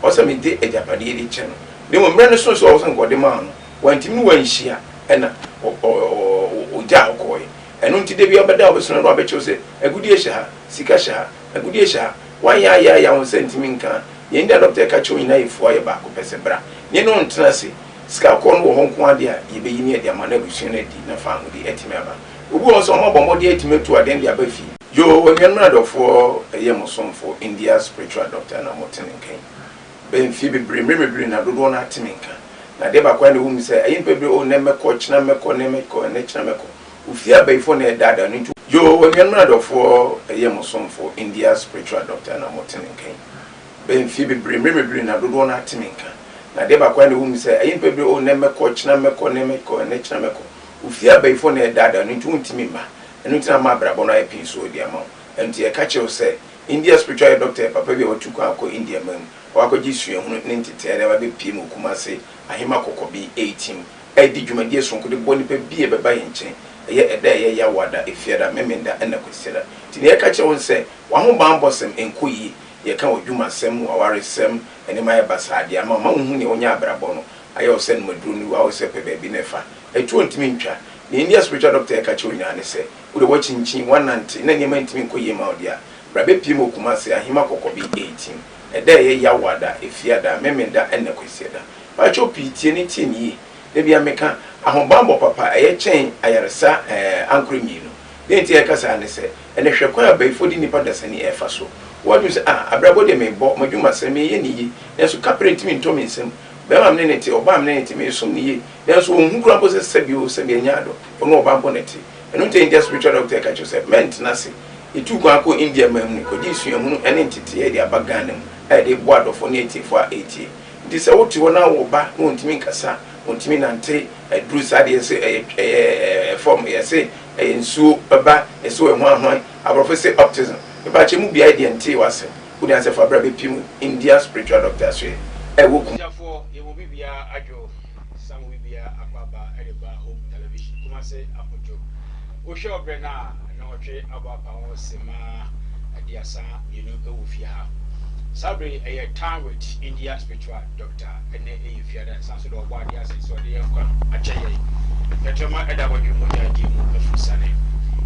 Ɔwɔ sɛ mede agyapadeɛ de kyɛ no. Na mmom mmerɛ no soo sɛ ɔwɔ sɛ nka ɔde maa no, wantumi ne wanhyia ɛna ɔgyaa hɔ kɔɔeɛ. Ɛno nti da biara ɔbɛda a ɔbɛsɔre no wabɛkyerɛ wo sɛ agudeɛ hyɛ ha, sika hyɛ ha, agudeɛ hyɛ ha. Woayɛ ayɛ ayɛ a wo nsa ntumi nka a, deɛ nti a dɔkta ɛka kyerɛ wo nyinaa yɛ fua yɛ baako pɛ sɛ bra ne ne wo ntena ase. Sika kɔɔ no wɔ hɔ nko ara deɛ a yɛbɛyi ne yɛde ama na abusua no adi na faahodi atumi aba. Obi wɔ hɔ nso a wɔabɔ mmɔden atumi atu adeɛ no de aba fie. Yoo anuanom ne adɔfoɔ ɛyɛ mo somfo India spiritual doctor na mo te ne nka yi. Bɛyɛ mfie bebree mmerɛ bebree na dodoɔ no ara te me nka. Na adeɛ baako ara na ɛwɔ mu sɛ ɛyɛ nnipa bebree oh nnɛ mɛkɔ kyena mɛkɔ nnɛ mɛkɔ ɛnnɛ kyena mɛkɔ. Ofie abayifoɔ na ɛredaadaa no nti. Yoo anuanom ne adɔfoɔ ɛyɛ mo somfo India spiritual doctor na mo te ne nka yi. Bɛyɛ mfie bebree mmerɛ bebree na dodoɔ no ara te me nka. Na adeɛ baako ara na ɛwɔ mu sɛ ɛyɛ nnipa bebree oh nnɛ mɛkɔ kyena mɛkɔ nnɛ mɛkɔ ɛnnɛ kyena mɛkɔ. Ofie abayifoɔ na ɛredaadaa no nti wontumi mma. Ɛno nti na ama abrabɔ no ayɛ pii so de ama wo. Ɛno nti yɛka kyerɛ wo sɛ India spiritual yɛ doctor yɛ papa bi a watu kwan akɔ India man mu na wakɔgye suahunu ne nteteɛ de aba abɛpue mu wɔ Kumasi Ahema Kɔkɔbi 18 a ɛdi dwumadie sononko de boa nnipa bi a ɛbɛba yɛn nkyɛn. Ɛyɛ ɛda a ɛyɛ Yawoada, Efiada, Memenda ɛna Kwasiada. Nti nea yɛka kyerɛ wo ne sɛ w'ahobanbɔsɛm nkɔ yie. Yɛka w'adwumasɛm, w'awaresɛm, nneɛma ayɛ basaa de ama wo ma wonhu nea wonya abrabɔ no ayɛ wo sɛ nomaduro no wɔ sɛ pɛ baabi na ɛfa. Atuo ntumi ntwa. Nea India spiritual doctor ɛka kyerɛ wo nyinaa ne sɛ, wo deɛ woakyinkyin, woanante, na nneɛma ntumi nkɔ yie mma wo deɛ a, bra bɛpue mu wɔ Kumasi, Ahima Kɔkɔbi 18. Ɛda a ɛyɛ Yawoada, Efiada, Memenda ɛna Kwasiada. Pakyɛw pii tie ne tie no yie. Da biara meka, ahobanbɔ papa ɛyɛ kyɛn ayaresa ɛɛ ankorɛ mmienu. Deɛ nti a yɛka saa ne sɛ, ɛnɛ hwɛ kwan a abayifoɔ de nnipa dasani ɛrefa so. Woadwene sɛ, ah, abrabɔ deɛ merebɔ, m'adwumasɛm, mereyɛ no yie, nanso kaprɛ ntumi ntɔ me nsam. Barima a me ne no te, ɔbaa a me ne no te, meresom no yie, Nanso ɔnhu koraa mpo sɛ sɛbi o sɛbi ɛnyɛ ado, ɔne ɔbaa mpo na ɛte. Ɛno nti India spiritual doctor ka kyerɛ wo sɛ mɛntena ase. Yɛtuu kwan kɔɔ India man mu no, kɔgyee suahunu ne nteteeɛ de aba Ghana mu a yɛde reboa adɔfoɔ ne atiefoɔ a ɛretie. Nti sɛ wote hɔ na wo ba na ɔntumi nkasa, ɔntumi nante, aduru saa deɛ yɛse ɛyɛ ɛyɛ fam, yɛse ɛyɛ nsuo ba, yɛse ɔyɛ hwan hwan, aborɔfo se autism. Mepakyɛ mu biara deɛ ntee w'asɛm. Wode ansɛ fa bra bɛpiem India spiritual doctor asoɛ ɛwɔ Kumasi. Abusuafoɔ yɛwɔ biribiara adwo sa mo biribiara akɔ aba de ba home television Kumase ahodwo wohwɛ ɔbrɛ no a nnɔnwɔtwe abɔ apa ho sema 32 wɔ fie ha saa bere yi ɛyɛ time with India spiritual doctor ɛnɛ ɛyɛ fiada san so de ɔbɔ adeɛ ase sɛ ɔde yɛn nkwa akyɛ yɛn tɛtrɛma ɛda abɔdwe mogya die mu afurusane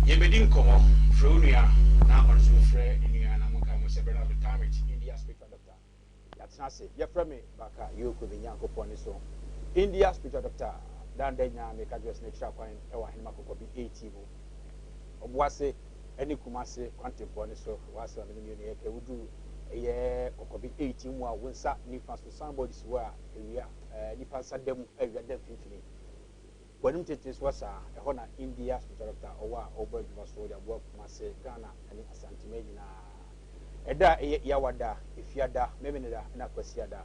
yɛbɛdi nkɔmmɔ frɛ wo nua na ɔno nso frɛ ne nua na monka mo sɛ brɛ no time with India spiritual doctor Yɛatena ase. Yɛfrɛ me Baka Yoko me Nyankopɔn ne so. India spiritual doctor Dan da nyinaa meka kyerɛ sɛ n'akyiri akwan wɔ Ahenema Kɔkɔbi AT mu. Ɔboase ne Kumase kwantempɔn no so. W'asɛm a me ne mmienu yɛka woduru ɛyɛ Kɔkɔbi AT mu a wo nsa nifa so signboard si hɔ a awia eh, nipa nsa da mu awia da mfimfini. W'anim tenten so saa ɛhɔ na India spiritual doctor ɔwɔ a ɔbɔ adwuma so de aboa Kumase, Ghana ne Asantema nyinaa. Ɛda a ɛyɛ Yawada, Efiada, Memeneda na Kwasiada.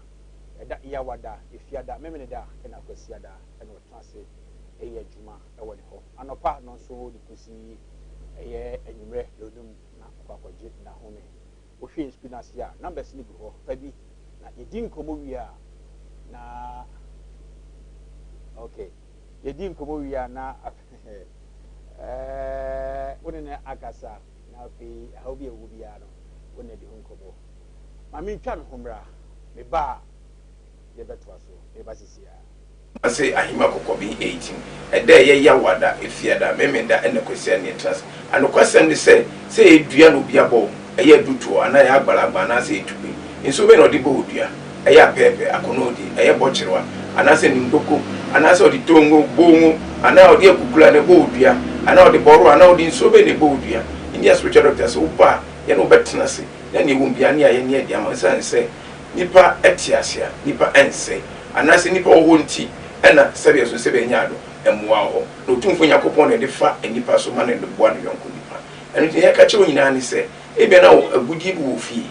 Ɛda Yawada, Efiada, Memeneda na Kwasiada na ɔtena ase yɛ adwuma wɔ ne hɔ. Anɔpa nnɔnson de kosi ɛyɛ anwummerɛ nnɔnum na ɔkɔ akɔgye n'ahome. Wohwɛ yɛn sukuu no ase a, numbers no gu hɔ. Fa bi na yɛdi nkɔmmɔ wie a na okay. Yɛdi nkɔmmɔ wie a na ɛɛ wo ne no akasa. Na afei ɛhaw bi a ɛwɔ biara no, wo na di ho nkɔmmɔ. Ma mentwa me ho mmra, meba a yɛbɛtoa so. Meba seesei ara. Ase Ahima Kɔkɔben 18 Ɛda a ɛyɛ Yawada, Efiada, Memenda ɛna Kwasiada ne yɛtena ase. Anokwasɛm ne sɛ, sɛ ɛyɛ dua na obi abɔ wo, ɛyɛ adutoɔ anaa ɛyɛ agbalagba anaasɛ ɛyɛ tube, nsuo bɛn na ɔde bɔ wo dua? Ɛyɛ apɛɛpɛ, akɔnɔɔdi, ɛyɛ bɔkyerewa, anaasɛ nimdoko, anaasɛ ɔde tongo, bongo, anaa ɔde akukula na ɛbɔ wo dua, anaa ɔde bɔro, anaa ɔde nsuo bɛn na ɛbɔ wo dua? India spiritual doctor sɛ wobɔ a, yɛne wo bɛtena ase na nea ɛwɔ mu biara ne ayɛ ne adi ama wo. Ɛsiane sɛ nnipa te ase a, nnipa nsɛe, anaasɛ nnipa wɔ hɔ nti na sɛdeɛ ɛso sɛ bɛnya ado, mmoa wɔ hɔ. Na Otumfoɔ Nyankopɔn na ɛde fa nnipa so ma no de boa ne yɔnko nipa. Ɛno nti nea yɛka kyerɛ wo nyinaa ne sɛ, ebia na wo agudeɛ bi wɔ wo fie,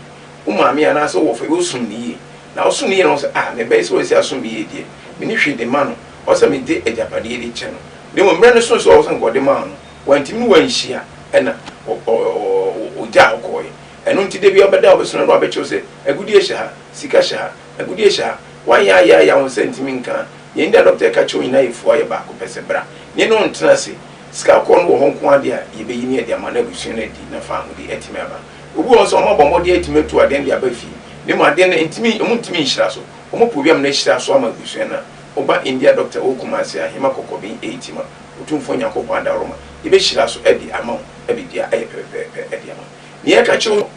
wo maame anaasɛ wo wɔfa bi, wosom no yie. Na wosom no yie na wohu sɛ, ah, me ba yi sɛ wasi asom me yie deɛ, menni hwee de ma no, ɔwɔ sɛ mede agyapadeɛ de kyɛ no. Na mmom mmerɛ no soo sɛ ɔwɔ sɛ nka ɔde maa no, wantumi ne wanhyia, ɛna ɔgyaa hɔ kɔeɛ. Ɛno nti da biara ɔbɛda a wobɛsɔre no na wabɛkyerɛ wo sɛ, agudeɛ hyɛ ha, sika hyɛ ha, agudeɛ hyɛ ha. Woanyɛ ayɛ ayɛ a wo nsa ntumi nka. Nea India dɔkta ɛka kyerɛ wo nyinaa yɛ fua yɛ baako pɛ sɛ bra ne ne wo ntena ase. Sika kɔɔ no wɔ hɔ nko ara deɛ a, yɛbɛyi ne yɛde ama na abusua no adi na faahodi atumi aba. Obi wɔ hɔ nso a, wɔabɔ mmɔden atumi atu adeɛ no de aba fie. Na mmom adeɛ no ntumi, wɔn ntumi nhyira so. Wɔn pɛ obi ama no ahyira so ama abusua no a, woba India doctor wɔ Kumasi Ahema Kɔkɔben 8 ma Otumfoɔ Nyankopɔn adaworoma, yɛbɛhyira so de ama wo na biribiara ayɛ pɛpɛpɛpɛ de ama wo. Nea yɛka kyerɛ wo no,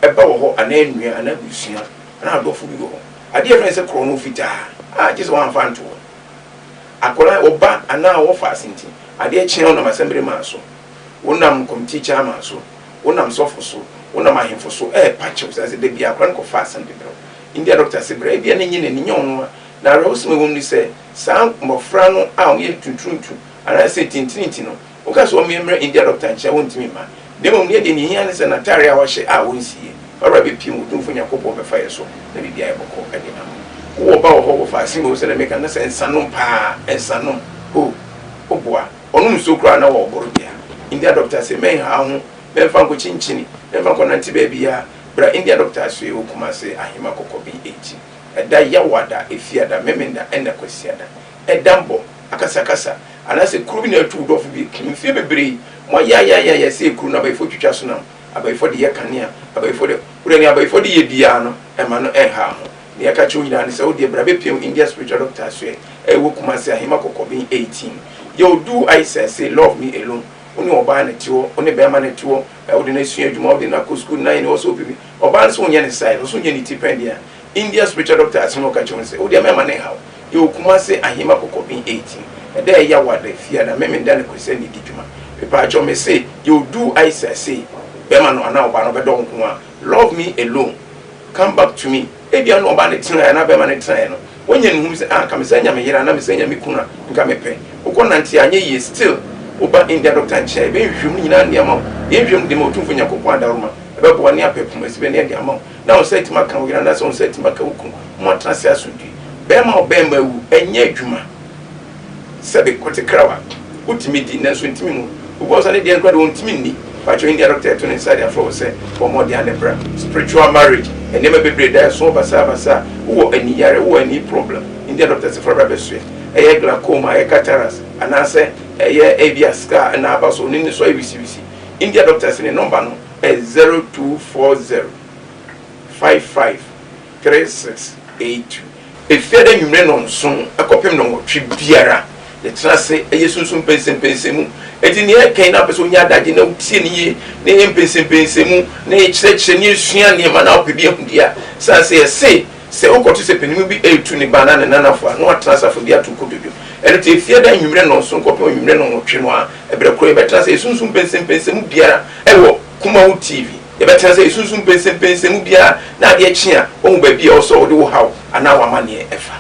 ɛba wɔ hɔ anaa nua anaa abusua anaa adɔfo bi wɔ hɔ. Adeɛ a yɛfrɛ no sɛ korɔno fitaa a gye sɛ wɔamfa anto hɔ. Akwadaa, wo ba anaa wɔfa ase nti, adeɛ kye a wonam asɛmbere maa so, wonam committee chairman so, wonam sɔfo so, wonam ahemfo so ɛrepa kyɛw sane sɛ da biara akwadaa no kɔfa asɛm de brɛ wo. India doctor se bra, ebia na ɛnyɛ n'ani, nyɛ ɔno a. Na awerɛhosɛm a ɛwɔ mu ne sɛ, saa mmɔfra no a wɔyɛ tunturuntu anaasɛ tintirinti no, woka sɛ wɔmmrɛ India doctor nkyɛn a, wɔntumi mma. Na mmom nea deɛ nea ehia ne sɛ n'atare a wahyɛ a ɔnsiiɛ. Fa bra bɛpue mu, Otumfoɔ Nyankopɔn bɛfa yɛ so na biribiara ayɛ bɔkɔɔ de ama wo. Wowɔ ba wɔ hɔ, wɔfa ase mmom sɛdeɛ meka no, na sɛ nsanom paa, nsanom, ho, woboa. Ɔnom nsuo koraa na ɔboro dea. India doctor se mɛnha wo ho, mɛmfa nkɔkyinkyini, mɛmfa nkɔnante baabiara. Bra India doctor asoɛe wɔ Kumase, Ahema Kɔkɔben akyi. Ɛda Yawada, Efiada, Memenda ɛna Kwasiada. Ɛda mbɔ, akasakasa, anaasɛ kuro bi na atu wo dɔfo bi mfeɛ bebree. Moayaayaayaya sɛ kuro no abayifoɔ twitwa so nam, abayifoɔ de yɛ kanea, abayifoɔ de, wodeɛ nea abayifoɔ de yɛ biara no, ɛma no ɛnha ho. Nea yɛka kyerɛ wo nyinaa ne sɛ wodeɛ bra bɛpiam India Spiritual Doctor asoɛe a ɛwɔ Kumasi, Ahema Kɔkɔben 18. Yo, do I say, say love me alone. Wo ne ɔbaa na ɛte hɔ, wo ne bɛrima na ɛte hɔ, wode no asua adwuma, wode no akɔ sukuu, na ɛne ɔsɛ obi bi. Ɔbaa no sɛ wonyɛ ne size, ɔsɛ wonyɛ ne ti pɛn deɛ a, India spiritual doctor asɛm a ɔka kyerɛ wo ne sɛ, wo deɛ mɛma no nhaw. Yɛwɔ Kumasi Ahema Kɔkɔben 18. Ɛda a ɛyɛ Awada, Fiada, Memenda ne Kwasiada na ɛdi dwuma. Mepaakyɛw mese, yɛwɔ du Aisa sei, bɛrima no anaa ɔbaa no ɔbɛdɔ wo nko ara. Love me alone, come back to me. Ebia na ɔbaa no tenaeɛ anaa bɛrima no tenaeɛ no, wanya ne ho sɛ, ah, nka mesan nya me yere anaa mesan nya me kunu a, nka mepɛ. Wokɔ nante a, anyɛ yie, still woba India doctor nkyɛn a, yɛbɛyɛ nhwehwɛmu no nyinaa de ama wo. Yɛn nhwehwɛmu de ma Otumfoɔ Nyankopɔn adaworoma, ɛbɛboa ne apɛ poma sibɛ ne ɛde ama wo. Na wo nsa atumi aka wo yere anaasɛ wo nsa atumi aka wo kunu ma moatena ase asomdwoe. Barima a ɔbarima awu, ɛnyɛ adwuma. Sɛbe, kɔte krawa, wotumi di nanso ntumi nwu. Obi wɔ hɔ nso a ne deɛ no koraa deɛ ɔntumi nni. Pakyɛw India dɔkta ɛto ne nsa de afrɛ wo sɛ bɔ mmɔden a ne bra. Spiritual marriage, nneɛma bebree da ɛso basabasa, wowɔ ani yare, wowɔ ani problem, India dɔkta se fa bra bɛsoɛ. Ɛyɛ glaucoma, ɛyɛ cataracts, anaasɛ ɛyɛ ebia scar na aba so, ne so ayɛ wisiwisi. India dɔkta se ne nɔmba no ɛyɛ 0240 55 3682. Efiada anwummere nnɔnson kɔpem nnɔnwɔtwe biara, yɛtena ase yɛ sunsum mpɛnsɛmpɛnsɛmu. Enti nea ɛka yi na wopɛ sɛ wonya adagye na wotie no yie, na yɛyɛ mpɛnsɛmpɛnsɛmu, na yɛkyerɛkyerɛ, na yɛsua nneɛma na wopɛ bi ahu deɛ a, sane sɛ yɛse sɛ wokɔto sɛ panin bi retu ne ba anaa ne nanafo a, na watena asafo bi ato nkotodwe. Ɛno nti Efiada anwummere nnɔnson kɔpem anwummere nnɔnwɔtwe no ara, ɛberɛ korɔ yɛbɛtena ase yɛ sunsum mpɛnsɛmpɛnsɛmu biara wɔ Kumawu TV. Yɛbɛtena sɛ yɛsunsum mpɛnsɛmpɛnsɛmu biara na adeɛ kye a, woahu baabi a ɛwɔ sɛ wode wo haw anaa w'amanneɛ fa.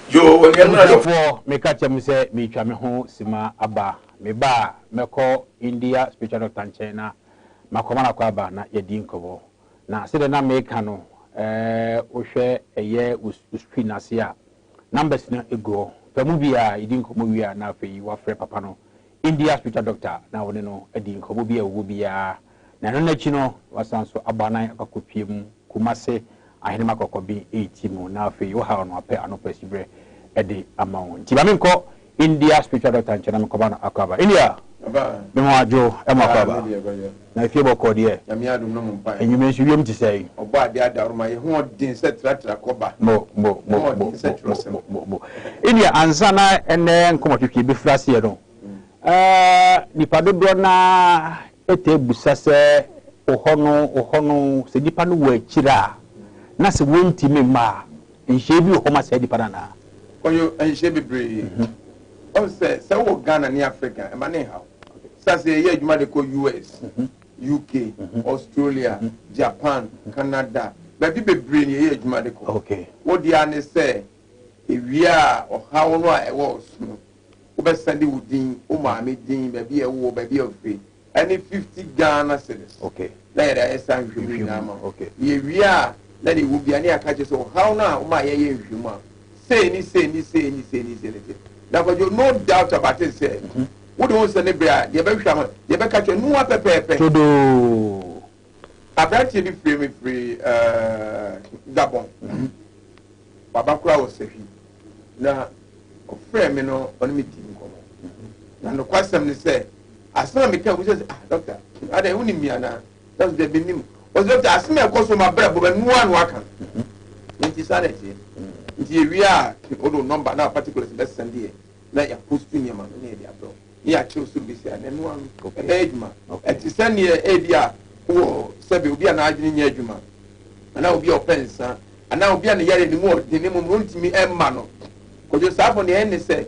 Yoo, anuanom ne adɔfo. Abusuafoɔ, meka kyerɛ mo sɛ meretwa me ho sima aba. Meba a, mɛkɔ India spiritual doctor nkyɛn na makɔma no akwaaba na yɛadi nkɔmmɔ. Na sɛdeɛ na meka no, wohwɛ ɛyɛ wo screen no ase a, numbers no gu hɔ. Fa mu bi a, yɛdi nkɔmmɔ wie a na afei woafrɛ papa no India spiritual doctor na wo ne no adi nkɔmmɔ bi a ɛwɔ biara, na ɛno no akyi no wasan nso abɔ anan akɔ akɔpue mu Kumase Ahenema Kɔkɔben 8 mu na afei wo haw no apɛ ano pɛ siberɛ de ama wo. Nti ma menkɔ India spiritual doctor nkyɛn na menkɔma no akwaaba. India! Me ho adwo, ɛmo akwaaba. Na efie bɔkɔɔ deɛ? Anwummerɛ nso wiem te sɛn? Mo, mo, mo, mo, mo, mo, mo, mo. India, ansa na ɛnnɛ nkɔmmɔtwetwe bɛfiri aseɛ no, nnipa dodoɔ no ara taa bisa sɛ, Wo hɔ no, wo hɔ no, sɛ nnipa no wɔ akyire a, na sɛ wɔntumi mma a, nhyehyɛeɛ bi wɔ hɔ ma saa nnipa no anaa? Kwadwo, nhyehyɛeɛ bebree. Woahu sɛ, sɛ wowɔ Ghana ne Africa a, ɛma no nhaw. Sane sɛ yɛyɛ adwuma de kɔ US, UK, Australia, Japan, Canada, baabi bebree na yɛyɛ adwuma de kɔ. Wo deɛ ara ne sɛ, ewie a, ɔhaw no a ɛwɔ wo so no, wobɛsan de wo din, wo maame din, baabi a ɛwoo wo, baabi a wofiri, ɛne 50 Ghana cedis na yɛde ayɛ saa nhwehwɛmu nyinaa ama wo. Yɛwie a, na deɛ ɛwɔ biara ne yɛaka kyerɛ sɛ ɔhaw no a woma yɛyɛ nhwehwɛmu a, sei ne sei ne sei ne sei ne sei ne sei. Na Kwadwo, no doubt about it sɛ, wode wo nsɛ ne berɛ a, deɛ ɛbɛhwehwɛ ama, deɛ ɛbɛka kyerɛ, noa pɛpɛɛpɛ. Todoo. Aberanteɛ bi frɛ me firi Gabon. Waba koraa wɔ sahwi. Na ɔfrɛɛ me no, ɔne me dii nkɔmmɔ. Na nokwasɛm ne sɛ, asɛm a meka bisa sɛ, ah, dɔkta, adɛn wonim me anaa? Na ɔsɛ dɛ menim. Ɔsɛ dɔkta, asɛm a ɛkɔ so m'abrabɔ mu, ɛno ara na waka no. Nti saa na ɛteɛ. Nti yɛwie a, wode wo number na particulars bɛsɛnde yɛ na yɛapost nneɛma no na yɛde abrɛ wo na yɛakyerɛw so besi a na ɛno ano ɛbɛyɛ adwuma. Ɛte sɛ neɛ ebi a wowɔ sɛbe obi a n'adwene nyɛ adwuma anaa obi a ɔpɛ nsa anaa obi a ne yare ne mu ɔden ne mmom no ntumi mma no. Kwadwo saa fo neɛ ɛne sɛ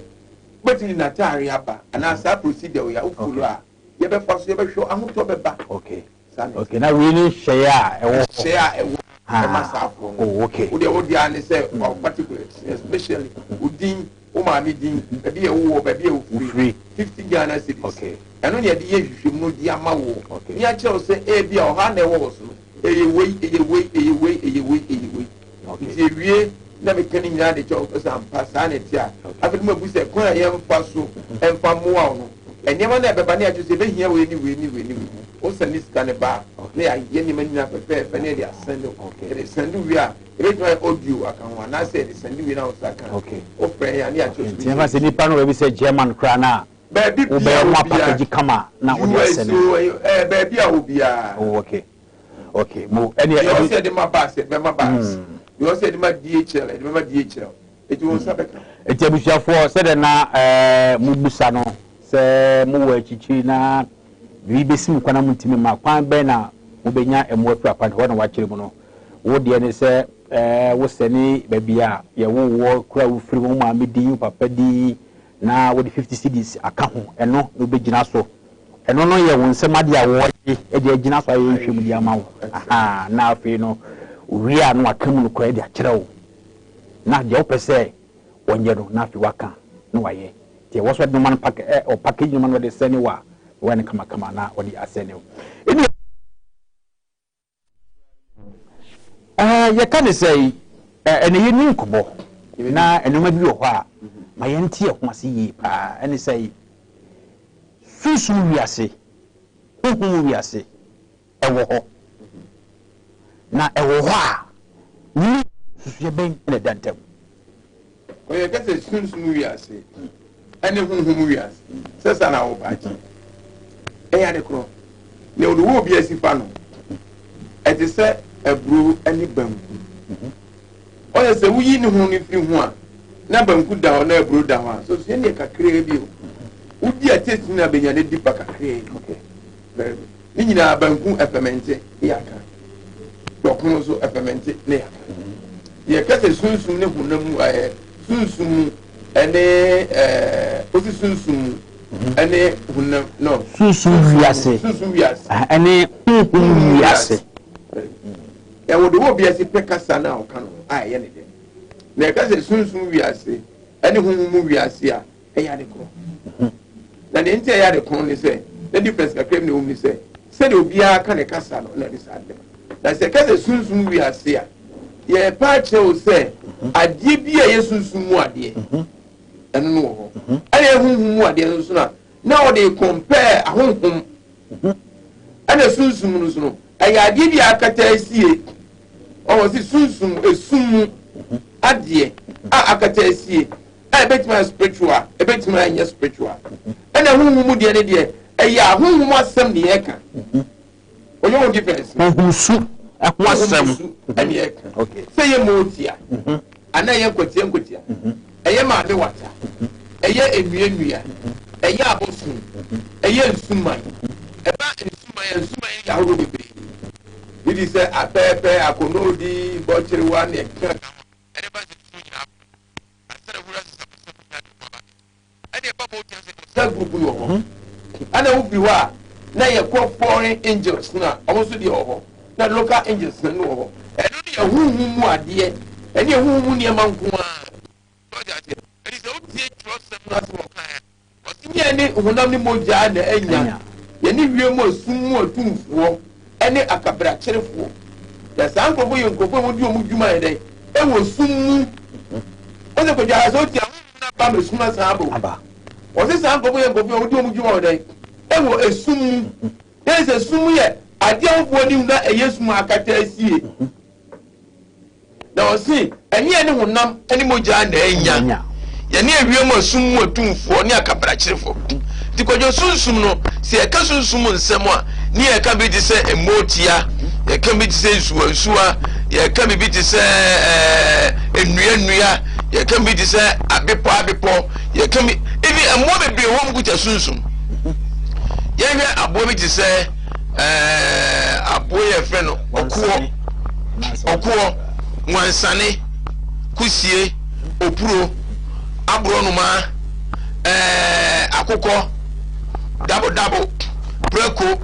wobɛtumi de n'ataare aba anaa saa procedure wei a wo follow a yɛbɛfa so yɛbɛhwɛ ahotɔ bɛba. Okay. Saa na Okay, na wei ne nhyɛeɛ a ɛwɔ hɔ. Nhyɛeɛ a ɛwɔ hɔ ma saa afoɔ no. Oh, okay. Wo deɛ wo deɛ ara ne sɛ wo particulars, especially wo din, wo maame din, baabi a wowɔ, baabi a wofiri, 50 Ghana cedis. Okay. Ɛno na yɛde yɛ nhwehwɛmu no de ama wo. Okay. Ne akyerɛ wo sɛ ebi a ɔhaw na ɛwɔ wo so no, ɛyɛ wei, ɛyɛ wei, ɛyɛ wei, ɛyɛ wei, ɛyɛ wei. Okay. Nti ewie na meka ne nyinaa de kyerɛ wo sɛ ampa saa na ɛte a, afei no mabu sɛ kwan a yɛmfa so mfa mmoa wo no, nneɛma no a ɛbɛba ne akyerɛ sɛ ɛbɛhia wei ne wei ne wei ne wei. Wosɛnde sika no ba a, na yɛayɛ nneɛma no nyinaa pɛpɛɛpɛ na yɛde asɛnde wo. Yɛde sɛnde wie a, yɛbɛtumi ayɛ audio aka ho anaasɛ yɛde sɛnde wie na wo nsa ka. Wofrɛ yɛn a ne yɛakyerɛ wo sɛ Nti yɛmfa sɛ nipa no baabi sɛ German koraa no a, Baabi wobɛyɛ biara ho obiara. apakagyi kama na wode US asɛnde. o, ɛɛ, baabi a obiara. Oh, okay. Okay, mo ɛne Deɛ ɔsɛ yɛde ma bus, yɛde bɛma bus. Deɛ ɔsɛ yɛde ma DHL, yɛde bɛma DHL. Eti wo nsa bɛka. Eti abusuafoɔ, sɛdeɛ na ɛɛ mobisa no sɛ mowɔ akyikyiri na biribi bɛsi mo kwan a montumi mma, kwan bɛn na mobɛnya mmoa afiri akwan hɔ na wɔakyerɛ mu no, wo deɛ ne sɛ ɛɛ wosɛne baabi a yɛwoo woɔ, kuro a wofiri mu, wo maame din, wo papa din, na wode 50 cedis aka ho, ɛno na wobɛgyina so. Ɛno no yɛ wo nsam adeɛ a wɔregye de agyina so ayɛ nhwɛmu de ama wo. Ahaa, na afei no, owie a na waka mu nokorɛ de akyerɛ wo. Na deɛ wopɛ sɛ wɔnyɛ no, na afei waka na wayɛ. Nti ɛwɔ sɛ ɔde nneɛma no pak ɛ ɔpackage nneɛma no ɔde sɛne wo a, na wayɛ no kamakama na ɔde asɛne wo. Ɛnni Ɛɛ, yɛka ne sɛ ɛnna yɛnni nkɔmmɔ na nneɛma bi wɔ hɔ a ma yɛnte yɛn ho ase yie paa. Ɛne sɛ sunsum wiase, honhom wiase ɛwɔ hɔ. Na ɛwɔ hɔ a, ne susuɛ bɛn na ɛda ntam? Ɔyɛ ka sɛ sunsum wiase ɛne honhom wiase sɛ saa na wɔba akyi ɛyɛ ade korɔ na ɔde wɔ obi asi fa no ɛte sɛ aburo ne banku ɔyɛ sɛ woyi ne ho no firi ho a na banku da hɔ na aburo da hɔ a so sua ne yɛ kakraa bi o wodi a taste no abɛnya ne di pa kakraa bi very good Ne nyinaa banku ɛfɛmɛnte ne yɛaka. Dɔkono nso ɛfɛmɛnte ne yɛaka. Yɛka sɛ sunsum ne honam mu ɛɛ sunsum mu ɛne ɛɛ osi sunsum mu ɛne honam no. Sunsum wiase. Sunsum wiase. Ɛne honhom wiase. Ɛwɔ de wɔ wiase pɛ kasa no a ɔka no a ɛyɛ ne dɛ. Na yɛka sɛ sunsum wiase ɛne honhom mu wiase a ɛyɛ ade korɔ. Na nea nti a ɛyɛ ade korɔ ne sɛ, na difference kakra bi na ɛwɔ mu ne sɛ, sɛdeɛ obiara ka ne kasa no na ɛde saa ade ba. Na sɛ ɛka sɛ sunsum wiase a, yɛrepa akyerɛ wo sɛ adeɛ bi a ɛyɛ sunsum mu adeɛ, ɛno no wɔ hɔ. Ɛna ɛyɛ honhom mu adeɛ no nso na na ɔde compare ahonhom. Ɛna sunsum no nso no, ɛyɛ adeɛ bi a akata asie. Ɔwɔ sɛ sunsum, esum mu adeɛ a akata asie. A ebetumi ayɛ spiritual, ebetumi anyɛ spiritual. Ɛna honhom mu deɛ ne deɛ, ɛyɛ ahonhom asɛm ne yɛka. Ɔyɛ wɔn difference. Honhom su ɛho asɛm. Honhom su ɛne yɛka. Okay. Sɛ yɛ mootia, anaa ɛyɛ nkwatia nkwatia, ɛyɛ maame wata, ɛyɛ nnua nnua, ɛyɛ abosom, ɛyɛ nsuman. Ɛba nsuman a, nsuman yɛ ahodoɔ bebree. Bi te sɛ apɛɛpɛ, akonoodi, bɔkyerewa ne ɛkeka ho. Ɛde ba sɛ nsuo nyinaa. Saa group no wɔ hɔ. Ɛna wofiri hɔ a na yɛkɔ foreign angels no a wɔn nso deɛ wɔ hɔ. Na local angels no wɔ hɔ. Ɛno ne yɛ honhom mu adeɛ. Ɛne yɛ honhom mu nneɛma nko ara. Ɔte aseɛ. Ɛnti sɛ wotie twerɛsɛm no ase wɔ kan a, Ɔse ne yɛne honam ne mogya na anya, yɛne wiem esum mu atumfoɔ ne akaberakyerefoɔ. Na saa nkurɔfoɔ yɛ nkurɔfoɔ a wɔdi wɔn dwuma yɛ dɛn? Ɛwɔ sum mu. Ɔse kwadwo aha sɛ wotie a honhom no aba ma esum asan aba o. Ɔse saa nkurɔfoɔ yɛ nkurɔfoɔ a wɔdi wɔn dwuma wɔ dɛn? Ɛwɔ esum mu. Na yɛ sɛ sum yɛ adeɛ a wofoɔ nim na ɛyɛ sum akata asie. Na ɔse, Ɛnyɛ yɛne honam ne mogya na anya, yɛne ewiem asum mu atumfoɔ ne akabrakyerefo. Nti Kwadwo sunsum no, sɛ yɛka sunsum nsɛm a, ne yɛka biribi te sɛ mmootia, yɛka biribi te sɛ nsuwansuwa, yɛka biribi te sɛ ɛɛ nnua nnua, yɛka biribi te sɛ abepɔ abepɔ, yɛka bi ebi mmoa bebree wɔ mu kuta sunsum. Yɛhwɛ aboa bi te sɛ ɛɛ aboa yɛfrɛ no ɔkoɔ, ɔkoɔ, wansane, kusie, opuro, aborɔnoma. ɛɛ akokɔ, dabodabo, prako,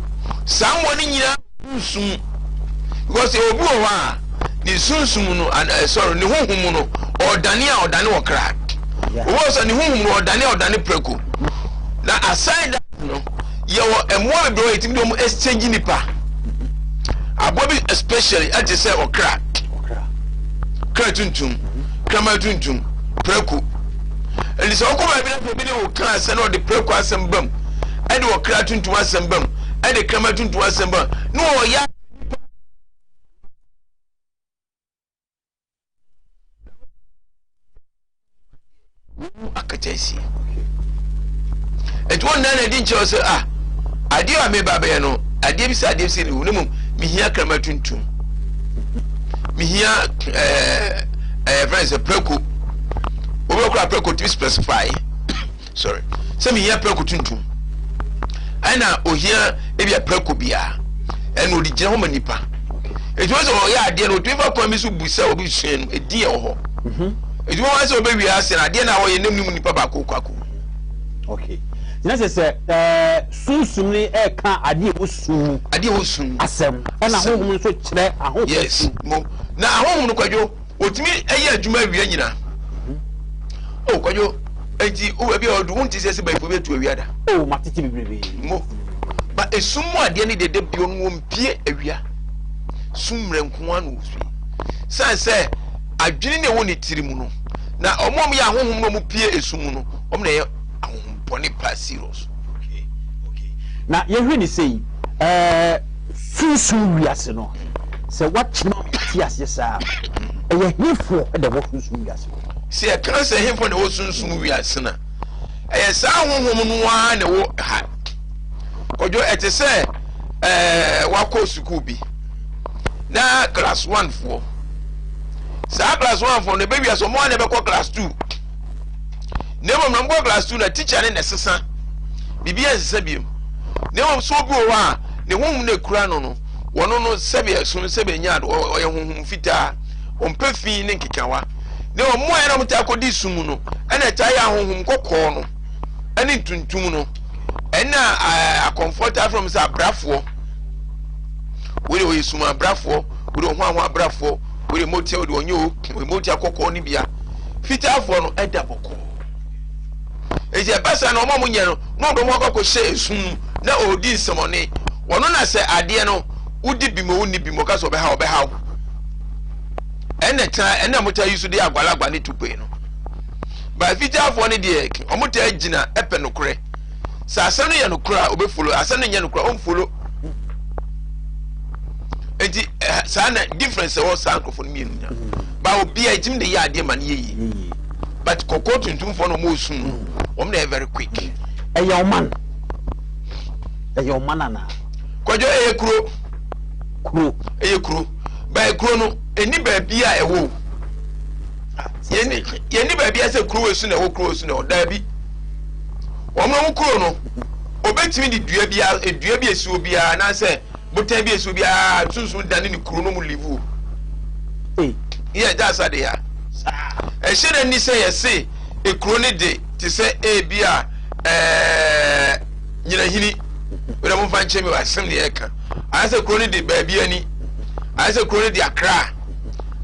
saa mmoa no nyinaa sunsum because obi wɔ hɔ a ne sunsum no eh, sorry ne honhom mu no ɔdane a ɔdane ɔkra obi wɔ sɛ ne honhom no ɔdane a ɔdane prako na aside that no yɛwɔ mmoa bebree wɔ yɛtumi de wɔn exchange nipa aboa bi especially ɛte sɛ ɔkra kra tuntum kraman tuntum prako ɛnti sɛ wokɔ baabi na sɛ obi ne wo ka asɛm na ɔde prako asɛm bam ɛde ɔkra tuntum asɛm bam ɛde kraman tuntum asɛm bam na ɔyɛ Wowu akataasie. Ɛti wɔn nan na ɛdi nkyɛn sɛ ah adeɛ a meba bɛyɛ no adeɛ bi sɛ adeɛ bi sɛ ne wu ne mu mehia krama tuntum mehia ɛɛ ɛɛ fɛn sɛ prɛko obi kora prɛko tumi specify sorry sɛ mehia prɛko tuntum ɛna ohia ebi a prɛko biara ɛna ɔde gyina hɔ ma nipa etu sɛ ɔyɛ adeɛ no otumi fa kwan bi so bu sɛ obi sua no edi yɛ wɔ hɔ mhm. etu wɔn sɛ ɔbɛwie ase na adeɛ na ɔyɛ nem ne mu nipa baako kɔ akɔ. okay gyina sɛ sɛ ɛɛ sunsun ni ɛka adeɛ ɛwɔ sun mu adeɛ ɛwɔ sun mu asɛm ɛna ahohom nso kyerɛ ahohom yes mo na ahohom no kwadwo. Otumi yɛ adwuma awia nyina. Oh Kwadwo, enti wo baabi a ɔdu wonte sɛ sɛ bayifo bi atu awia da? Oh matete bebrebe. Mo. Ba esum mu adeɛ ne deɛ da bio no wɔmpie awia. Sum mmerɛ nko ara na wɔsue. Sane sɛ adwene na ɛwɔ ne tiri mu no, na wɔn a wɔyɛ ahonhom na wɔpie esum mu no, wɔn na ɛyɛ ahonhom bɔne paa serious. Okay, okay. Na yɛhwɛ ne sei, ɛɛ. Sunsum wiase no, sɛ woakyerɛ ma wɔte aseɛ saa a, ɛyɛ hefoɔ na ɛwɔ sunsum wiase no? Sɛ yɛka sɛ hefoɔ na ɛwɔ sunsum wiase no a, ɛyɛ saa honhom no ara na ɛwɔ ha. Kwadwo, ɛte sɛ ɛɛ wakɔ sukuu bi na class one foɔ saa class one foɔ no ɛbɛwia sɛ wɔn a na ɛbɛkɔ class two na mmom na wɔkɔ class two na teacher ne na ɛsesa biribi ɛnsesa biom na mmom so obi wɔ hɔ a ne honhom na ekura no no wɔn no sɛbi ɛso sɛbi enya ado ɔyɛ honhom fitaa ɔmpɛ fi ne nkekawa na wɔn a ɛna wɔn taa kɔdi sum no ɛna ɛtaa yɛ ahonhom kɔkɔɔ no ɛne ntuntum no ɛna ɛɛ akɔnfoɔ taa fɛn sɛ abrafoɔ wei de ɔyɛ sum abrafoɔ wei de ɔho aho abrafoɔ wei de motia wei de ɔnyɛ o motia kɔkɔɔ ne bia fitaafoɔ no ɛda bɔkɔɔ eti ɛba saa na wɔn a wɔnyɛ no na wɔde wɔn akɔ akɔhyɛ esum mu na ɔredi nsɛmɔne wɔn na sɛ adeɛ no wodi bi mu wonni bi mu ɔka sɛ ɔbɛha ɔbɛha wo ɛna ta ɛna mo ta yi so de agwalagwa ne tupe no ba fitaafoɔ no deɛ wɔn ta gyina ɛpɛ nokorɛ sɛ asɛm no yɛ nokorɛ a ɔbɛfolo asɛm no nyɛ nokorɛ a ɔmfolo nti eh, saa na difference ɛwɔ saa nkurɔfoɔ no mmienu nya ba obi a ɛtumi de yɛ adeɛ ma no yɛ yie but kɔkɔɔ tuntumfoɔ no wɔn osu no wɔn na yɛ very quick. Ɛyɛ ɔman ɛyɛ ɔman anaa. Kwadwo ɛyɛ kuro. Kuro. Ɛyɛ kuro ba kuro no ɛni baabi a ɛwɔ o yɛni yɛni baabi a sɛ kuro esu na ɛwɔ kuro esu na ɛwɔ daabi wɔn na wɔn kuro no obetumi de dua bi a dua bi esi obiara anaasɛ. Botan bi esi obiara sunsun dane ne kuro no mu live o. Yɛ that's how they are. Ɛhyɛ dɛ ni sɛ yɛse ekuro ne de te sɛ ebi a ɛɛ nyinahini wɛrɛ mo nfa nkyɛn mi wɔ asɛm ne yɛka anaasɛ kuro ne de baabi ani anaasɛ kuro ne de akra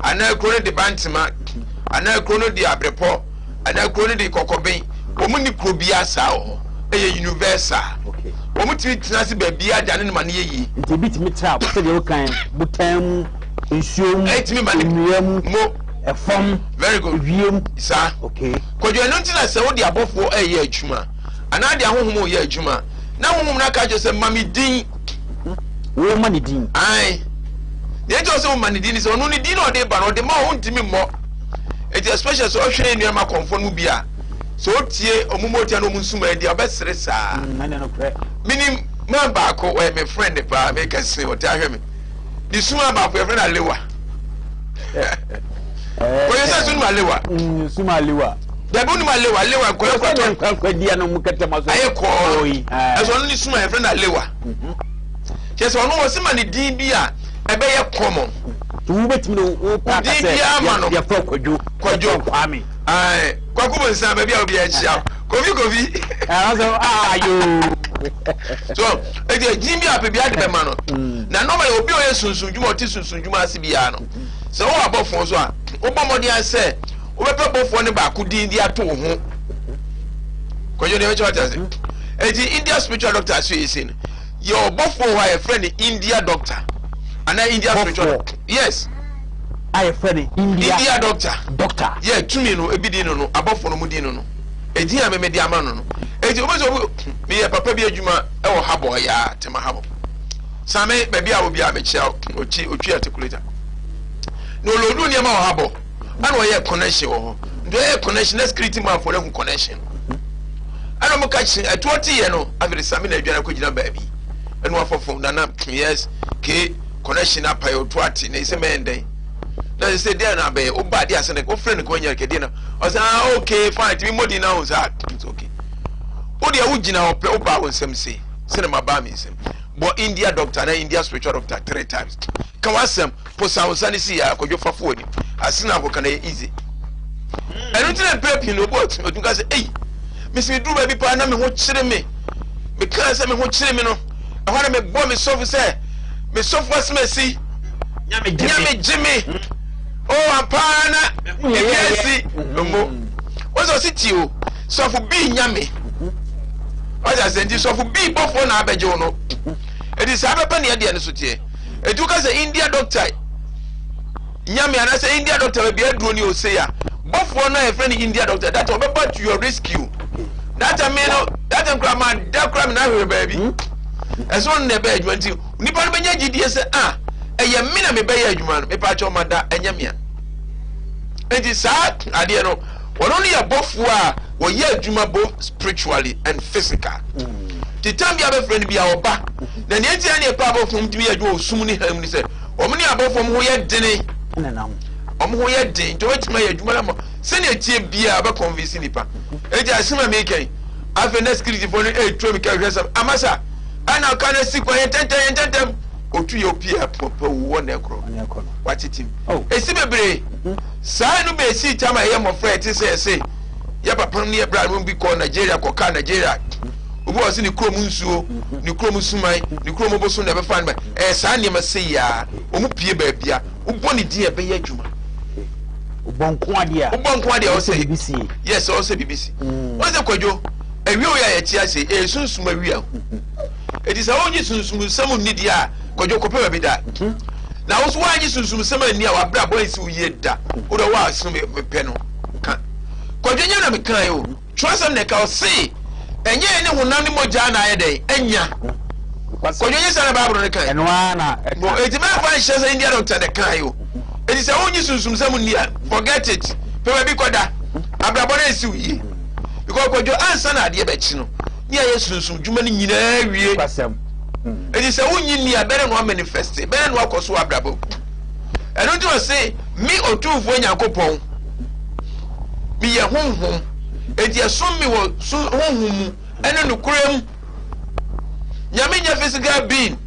anaa kuro ne de bantema anaa kuro no de abrepɔ anaa kuro no de kɔkɔben wɔn ni kuro biara saa wɔ hɔ ɛyɛ universal wɔn tumi tena ase baabiara dane no ma no yɛ yie. Nti ebi tumi tra sɛdeɛ wokan botan mu nsuo mu ɛtumi ma ne nnua mu mo ɛfam very good ewiem saa okay kwadwo ɛno nti na sɛ wode abɔfoɔ ɛyɛ adwuma anaa de ahohom yɛ adwuma na honhom no aka kyerɛ sɛ ma me din wo ma ne din ae deɛ nti ɔsɛ wo ma ne din ne sɛ ɔno ne din na ɔde ba no ɔde ma wo ntumi mmɔ Eti especially sɛ ɔhwɛ yɛn nuanom akɔmfoɔ no mu bi a, Sɛ otie ɔmo motia na ɔmo nsuma adi a, ɔbɛsere saa. Menim man baako, ɔyɛ me friend paa, meka se ɔtaa hwɛ me. Ne suma baako yɛfrɛ no Alewa. Kɔyɛ sɛ so nim Alewa. Suma Alewa. Dabi wonim Alewa, Alewa nkɔla nkɔla tɔ. Nkwankwa di ano mu kɛtɛ ma so. Ayɛ kɔɔ. Ɛsɛ ɔno ne suma yɛfrɛ no Alewa. Kyerɛ sɛ ɔno wɔse ma ne din bi a ɛbɛyɛ common. Wobɛtumi ne wo pa ka sɛ yɛfrɛ Kwadwo. Kwadwo. Kwame. Ae, Kwaku Bonsam, baabi a obi akyia. Kofi Kofi. Ɛɛ ayo. So, eti edin bi a pɛ bi ade bɛma no. Mm. Na normally obi a ɔyɛ sunsun dwuma ɔte sunsun dwuma ase biara no. Sɛ wowɔ abɔfoɔ nso a, wobɔ mmɔden sɛ wobɛpɛ bɔfoɔ no baako din de ato wo ho. Kwadwo deɛ bɛkyɛ wate ase. Eti India spiritual doctor aso yɛ sei no. Yɛ ɔbɔfoɔ hɔ a yɛfrɛ no India doctor. Anaa India spiritual doctor. Yes. A yɛfrɛ no India. India doctor. Doctor. Yɛ tumi no ebi din no no abɔfo no mu din no no edin a meme de ama no no eti obi sɛ obi meyɛ papa bi adwuma ɛwɔ habɔ yaa tema habɔ same baabi a obi a mekyia otwi otwi articulator na olodu nneɛma wɔ habɔ ɛna ɔyɛ connection wɔ hɔ nti ɔyɛ connection na security man fo no hu connection ɛna ɔmo ka kyerɛ ɛtoɔ te yɛ no afei de same na adwane akɔ gyina baabi ɛna wafɔ fam nana yes ke connection apae otu ate na ɛsɛ mɛyɛ ndɛn na ɛsɛ sɛ deɛ na abɛyɛ woba adeɛ asɛ no wofrɛ no kɔnya kɛdeɛ na ɔsɛ ah okay fine tumi mmɔden na ho sɛ ah it's okay wo deɛ wogyina hɔ pɛ wobaa wo nsɛm sei sɛne mabaa me nsɛm bɔ India doctor na India spiritual doctor three times ka w'asɛm posa wo nsa no si yɛ akɔdwo fafo w'ani ase na akɔka na ɛyɛ easy ɛno nti na mpɛ pii no obi ɔtumi ka sɛ ei mesi meduru baabi paa na me ho kyere me mekaa sɛ me ho kyere me no ɛhɔ na mebɔ me sɔfo sɛ me sɔfo asemasi nyame gye me hmm. o oh, ampaa na ebi asi mmo wɔn sɛ ɔsi tie o sɔfo bii nyame ɔsɛ asɛ nti sɔfo bii bɔfoɔ na abɛgye wo no eti saa bɛpɛ ne ɛdeɛ no so teɛ etu ka sɛ India doctor Nyame anaasɛ India doctor baabi aduro ne ose a bɔfoɔ no a yɛfrɛ no India doctor that ɔbɛba to your rescue that me no that nkura ma da kura me na ahwehwɛ baabi ɛsɛ ɔno na ɛbɛyɛ adwuma nti nipa no bɛnya gyidie sɛ ah ɛyɛ me na mebɛyɛ adwuma no mepa akyɛw ma da ɛnyɛ mea nti saa adeɛ no wɔn no yɛ bɔfoɔ a wɔyɛ adwuma both spiritually and physical ti tam bi a bɛfrɛ no bi a ɔba na nea nti a ne ɛpɛ abɔfoɔ mu tumi yɛ adwuma wɔ sum ne ham ne sɛ Wɔn ne abɔfoɔ wɔn ho yɛ dene. Wɔn ho yɛ den nti wɔbɛtumi ayɛ adwuma no ama sɛnea ɛteɛ biara bɛ convince nipa. Eti asɛm a meka yi afei na securityfoɔ no ɛretua mi ka hwɛ sɛm amasa ɛna ɔka no asi kwan yɛn ntɛntɛm yɛn ntɛntɛm otu yɛ opie apɔpɔ wɔ na ɛkorɔ watetem oh. Esi bebree mhm. saa no bɛ esi tam a ɛyɛ mmɔfra ɛte sɛ ɛse yɛ papa no ne yɛ bra no bi kɔ Nigeria kɔka Nigeria obi wɔ se ne kurom nsuo ne kurom suman ne kurom bosom na ɛbɛfa no ɛyɛ saa nneɛma sei a wɔn pie baabi a wobɔ ne din a ɛbɛyɛ adwuma. Wobɔ nko adeɛ a. Wobɔ nko adeɛ a ɔsɛ bibi si. Yes ɔsɛ bibi si. Mm. Wɔn sɛ kwadwo awia oyi a yɛte ase ɛyɛ sunsum awia. Eti sɛ wɔnye sunsum nsɛm nni deɛ a kwadwo kɔpɛ baabi da. Mm-hmm. Na woso wɔanye sunsum nsɛm anni a wabra bɔ nsi wo yie da. Wodɔ wɔ aso mepɛ no ka. Kwadwo nyɛ na meka yi o. Twerɛsɛm na ɛka, ɔse, Ɛnyɛ yɛne honam ne mogya na ayɛ dɛn anya. Kwadwo nyɛ saa na Bible no kae. Ɛno ara na ɛka. Bo, enti mɛmfa nhyɛ sɛ India doctor na ɛkae o. Enti sɛ wonnye sunsumsɛm nni a, forget it. Pɛ baabi kɔda. Abrabɔ no ansi wo yie. Because Kwadwo, ansa na adeɛ bɛkye no, ne ayɛ sunsum dwuma no nyinaa wie. Nokwasɛm. Enti sɛ wonnye nni a, bɛyɛ dɛn na woamanifeste? Bɛyɛ dɛn na woakɔ so wɔ abrabɔ mu? Ɛno nti ɔse, Me Otumfoɔ Nyankopɔn, meyɛ honhom, enti ɛsom me wɔ su honhom mu ɛne nokorɛ mu. Nyame nyɛ physical being.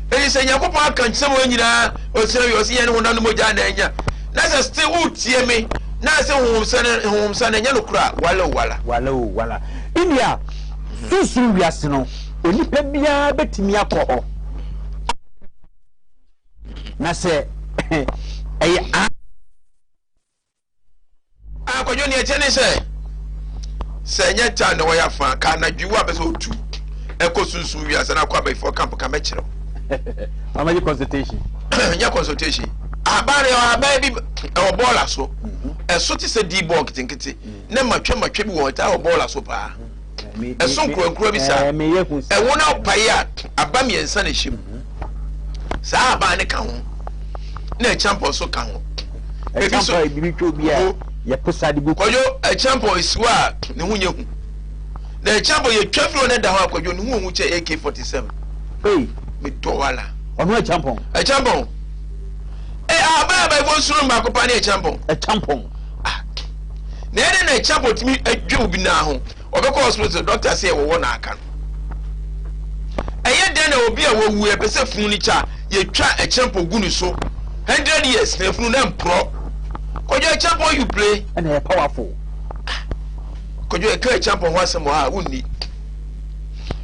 Enti sɛ Nyankopɔn aka nsɛm wɔ nyinaa, ɔsɛ wie ɔse yɛne honam ne mogya na anya. Na sɛ still wotie me, na sɛ honhom sɛ no honhom sɛ no ɛnyɛ nokorɛ a, wala o wala. Wala o wala. India, sunsum wiase no, onipa biara bɛtumi akɔ hɔ. Na sɛ ɛyɛ a. Ah, kwadwo nea ɛkyɛ ne sɛ sɛ ɛnyɛ ta na wɔyɛ afa ka anadwo wo a bɛ sɛ otu ɛkɔ sunsun wiase na akɔ abayifoɔ camp ka mɛkyerɛw. Mama yi consultation. Nyɛ consultation. Ahaban no ahaban bi ɛwɔ bɔɔla so. Ɛso te sɛ dii bɔɔl nketenkete na matwa matwa bi wɔ ɛtaa wɔ bɔɔla so paa. Ɛso nkurankuran bi saa. Ɛwo na ɔpae a aba mmiɛnsa na ɛhyɛ mu. Saa ahaban no ka ho na ɛkyampɔn so ka ho. Ebi so Ɛkyampɔn a biribi twa obi a yɛposa de gu. Kwadwo, ɛkyampɔn esi hɔ a ne ho nyɛ hu. Na ɛkyampɔn yɛtwa firi hɔ na ɛda hɔ a kwadwo ne ho hu kyɛ AK-47. Ei. Medɔ wala. Ɔno ɛkyampɔn. Ɛkyampɔn. Ɛ ahaban a abayifo nsuro no baako paa ne ɛkyampɔn. Ɛkyampɔn. Ah. Na ɛdɛn na ɛkyampɔn tumi adwe obi nan ho? Ɔbɛkɔ hospital, doctor sɛ ɛwɔwɔ na aka no. Ɛyɛ dɛn na obi a wawu yɛpɛ sɛ funu no kyɛ a yɛtwa ɛkyɛmpɔ gu ne so 100 years na funu no ɛmporɔ. Kwadwo ɛkyɛmpɔ you play. Ɛna ɛyɛ powerful. Ah, Kwadwo ɛka ɛkyɛmpɔ ho asɛm wɔ ha a wonni.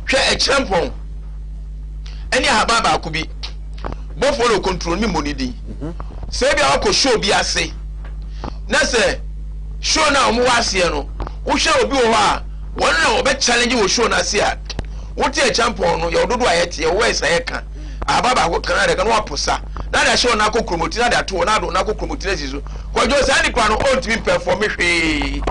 Hwɛ ɛkyɛmpɔn ɛne ahaban baako bi bɔfoɔ na ɔcontrol me mmɔ ne din. Mhm. Sɛ ebi a wakɔ show bi ase na sɛ show no a wɔwɔ aseɛ no wohwɛ obi wɔ hɔ a wɔn na wɔbɛ challenge wɔ show no ase a wote akyampɔn no yɛwɔ dodoɔ a yɛte yɛwɔ words a yɛka ahaba baako kan na de ka na waposa na de ahyɛ wɔn akɔ kuromoti na de ato wɔn na ade wɔn akɔ kuromoti na asi so kwadwo saa nipa no ɔntumi mpɛfɔmi hwee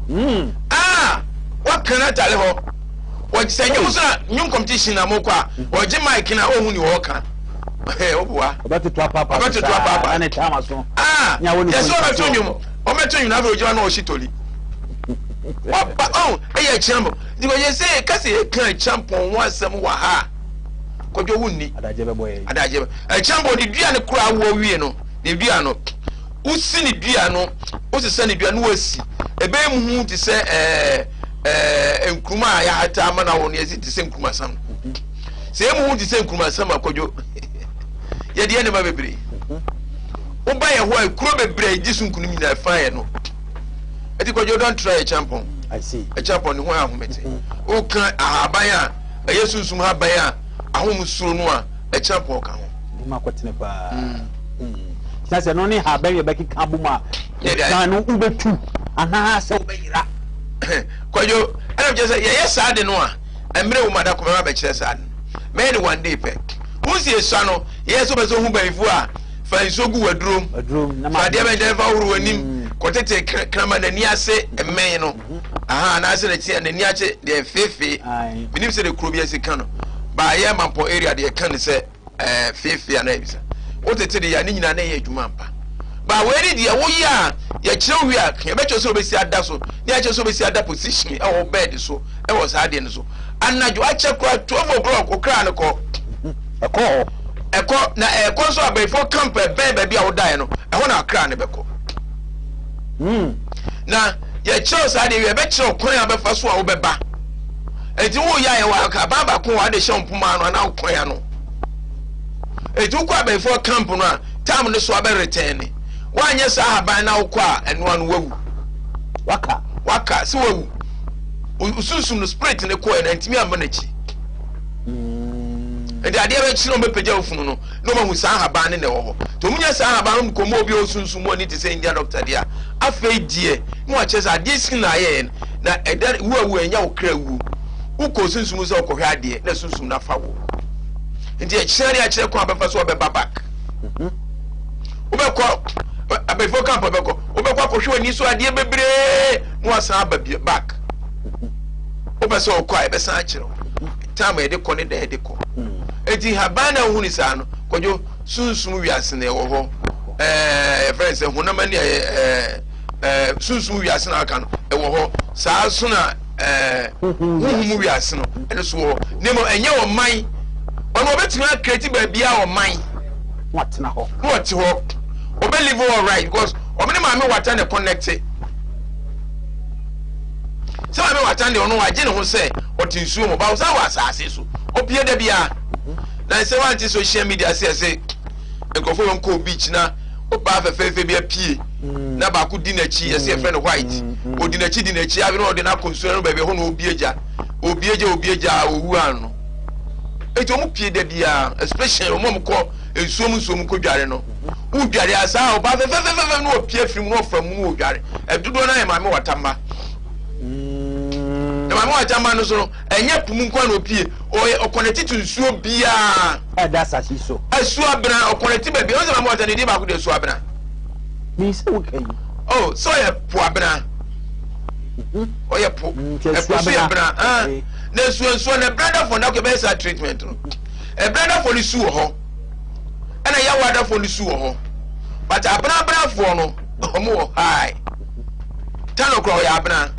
mm. ah waka no atale hɔ sɛ nnwom so a nnwom competition na mokɔ a wɔgye mic na ɔhu ne ɔɔka woboa ɔbɛtoto apaapa ɔbɛtoto apaapa na ne tam aso ah yɛsɛ ɔbɛto nnwom Wɔbɛto nwunu afei ogyina na ɔhye toli. Waba ɔn ɛyɛ kyeampɔn. Nti wɔyɛ sɛ yɛka sɛ yɛka kyeampɔn ho asɛm wɔ ha a kwadwo wo nni. Adagye bɛbɔ yɛn. Adagye bɛ. Kyeampɔn ne dua no koraa awoɔ wie no ne dua no wosi ne dua no wosesa ne dua no wasi ɛbɛyɛ muhu te sɛ ɛɛ ɛɛ nkuruma a yɛahata ama no awo no yɛsi te sɛ nkuruma sam. Sɛ ɛyɛ muhu te sɛ nkuruma sam a kwadwo yɛde yɛ nneɛma bebree. Woba yɛ hɔ a kuro bebree a yɛgye so nkunim nyinaa ɛfa yɛ no. Ɛti kwadwo don't try ɛkyampɔn. Ɛkyampɔn ne ho ahomete. Mm-hmm. Woka ahaban a ɛyɛ sunsum haban a ahom suro no a ɛkyampɔn ka ho. Ne ma kɔtene paa. Mm. Mm. Kyerɛ sɛ no ne haban yɛ bɛkeka bom a ɛkan no wobɛtu anaasɛ wobɛyera. Kwadwo ɛna kyerɛ sɛ yɛyɛ saa de no a mmerɛ wo mu adako mɛma bɛkyerɛ saa de no. Mɛyɛ ne one day pɛ. Wonsi esua no yɛyɛ sɛ wobɛ sɛ ohu bɛnfo a Fa nsuo gu w'adurom. Fa adeɛ bɛn dɛn fa horo w'anim. Mm. Kɔtete kraman n'ani ase mmɛn no. Mhm. Aha anaasɛ n'akyi n'ani ase deɛ feefee. Menim sɛ de kuro bi asi ka no. Baayɛ mampɔn area deɛ ka ne sɛ ɛɛ feefee anaa ebisa. Wotete de yɛ ne nyinaa na ɛyɛ adwuma ampa. Ba wei ne deɛ woyɛ a yɛkyerɛ wie a yɛbɛkyerɛ sɛ wobɛsi ada so ne yɛakyerɛ sɛ wobɛsi ada position ɛwɔ bed so ɛwɔ saa adeɛ no so. Anadwo akyɛ koraa 12 o'clock okra no kɔ. Mhm. Ɛkɔ hɔ. Ɛkɔ, na ɛkɔ nso abayifoɔ camp ɛbɛn baabi a wodaeɛ no, ɛhɔ na akra no bɛkɔ. Hmm. Na yɛkyerɛw saa deɛ wie, yɛbɛkyerɛw kwan a bɛfa so a wobɛba. Enti woyɛ a yɛwɔ aban baako wɔ ade hyɛ wo mpoma ano anaa wo kwan ano. Enti wokɔ abayifoɔ camp no a, tam no so abɛretɛn ne. Woanyɛ saa ahaban na wokɔ a, ɛno ano wawu. Waka. Waka, sɛ wawu. Sunsum no spirit ne kɔɛ na ntumi amma n'akyi. Nti adeɛ bɛkye na wɔbɛpagya wo funu no na wɔahu saa ahaban no na ɛwɔ hɔ. Nti wɔnya saa ahaban no kɔma obi a ɔsunsum mu ani te sɛ India doctor deɛ a, afei deɛ na wakyerɛ sɛ adeɛ si na ayɛɛ no na ɛda wu a wu ɛnyɛ wo kra wuo. Wokɔ sunsum mu sɛ wokɔhwɛ adeɛ na sunsum no afa wo. Nti ɛkyerɛ ne akyerɛ kwan a bɛfa so ɔbɛba back. Wobɛkɔ abɛfo camp bɛkɔ wobɛkɔ akɔhwɛ w'ani so adeɛ bebree na wasan aba back. Wopɛ sɛ ɔkɔ a ɛbɛsan akyerɛ wo. Time a yɛde kɔ ne da yɛde kɔ. Eti haban na wohu ne saa no, kwadwo sunsum wiase na ɛwɔ hɔ. Ɛɛ yɛfrɛ no sɛ honam ani a ɛɛ ɛɛ sunsum wiase na aka no ɛwɔ hɔ. Saa so na ɛɛ honhom wiase no ɛno so wɔ hɔ. Ne mu ɛnyɛ ɔman. Ɔno ɔbɛtumi akreti baabi a ɔman. Na watena hɔ. Na ɔte hɔ. Ɔbɛ live all right because ɔmo ne maame wata na connect. Sɛ maame wata deɛ ɔno wagye ne ho sɛ ɔte nsuo mu ba ɔsan wɔ asase so ɔpie da biara na sɛ wante social media sɛ ɛsɛ nkurɔfoɔ bɛm kɔɔ beach na ɔbaa fɛfɛɛfɛ bi apue mm. na baako di n'akyi ɛsɛ yɛfrɛ no white mm, mm. ɔdi n'akyi di n'akyi afei na ɔde no akɔ nsuo no baabi ɛhɔ na ɔbi agya ɔbi agya ɔbi agya ɔwu ano eti wɔn pie da biara especially wɔn a wɔkɔ nsuo mu nsuo mu kɔ dware no wodware asa ɔbaa fɛfɛɛfɛ na ɔpie firi mu na ɔfa mu na ɔdware ɛdodoɔ no ayɛ maame wata mma. Na maame wata mma no so no, ɛnyɛ po mu nko na opie. Ɔyɛ ɔkɔnɛte to nsuo biara. Ɛda asase so. Asuo abena ɔkɔnɛte baabi. Ɔsɛ maame wata ne din baako de asuo abena. Mi sɛ wo ka yi. Oh, sɛ ɔyɛ po abena. Mhm. Ɔyɛ po. Mm, Ɛpo so yɛ bena. Ah. Na nsuo nsuo na ɛbena dafo na akɔ ɛbɛyɛ saa treatment no. Ɛbena dafo no su wɔ hɔ. Ɛna yawa dafo no su wɔ hɔ. But abena abenafoɔ no, wɔn wɔ high. Tano koraa ɔyɛ abena.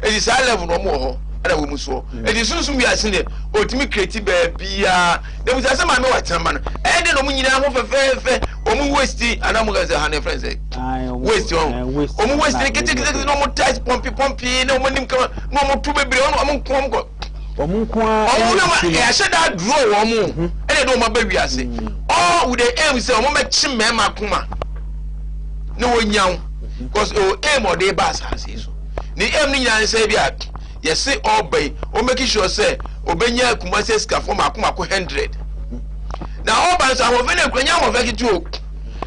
Eti saa level no wɔn wɔ hɔ ɛna wɔn mu soɔ. Eti sunsun wiase deɛ otumi kreti baabiara. Na ebusa sɛ maame wɔ atena ma no. Ɛyɛ de na wɔn nyinaa ho fɛfɛɛfɛ. Wɔn waist anaa wɔn kasa ha na efrɛ sɛ waist wɔn. Wɔn waist ne ketekete na wɔn tight pɔmpi pɔmpi na wɔn anim kama na wɔn to bebree wɔn wɔn nko wɔn kɔ. Wɔn nko ara Wɔn na wɔn yɛahyɛ da aduro wɔn ɛna ɛde wɔn aba wiase. All with the aim sɛ wɔn bɛkye mmarima akoma na wɔnya wo because ɛwɔ aim ɔde ba asase yi so. Ne aim no nyinaa ne sɛ bi a yɛse ɔba yi wɔn make sure sɛ ɔbɛnya Kumasi asikafoɔ mako mako 100. Na ɔba nso ahoɔfɛ no ekura nyɛ ahoɔfɛ ketewa o.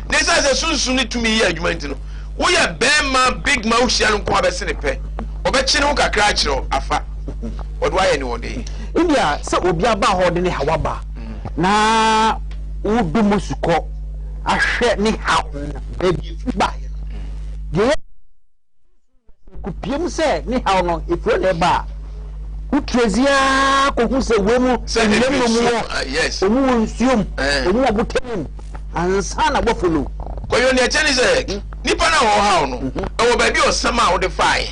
Ne sɛ sɛ sunsun ne tumi yɛ adwuma nti no woyɛ bɛrima big ma wohyia no nko abɛse ne pɛ ɔbɛkye ne ho kakra akyerɛ wo afa ɔde wayɛ ne ɔde. Ebia sɛ obi aba hɔ ɔde ne haw aba na wodɔ mu sukɔ ahwɛ ne haw no baabi efiri baeɛ no deɛ Ɛkɔpue mu sɛ ne haw no, efiri hɔ na ɛba a, wotu adzi ara kɔhu sɛ wei mu nnua mu na wɔn wɔ, wɔn wɔ nsuo mu, wɔn wɔ botan mu, ansa na wɔafolo. Kwadwo, nea ɛkyɛ ne sɛ, nipa no a ɔrehaw no, ɛwɔ baabi a ɔsɛm a wode faeɛ.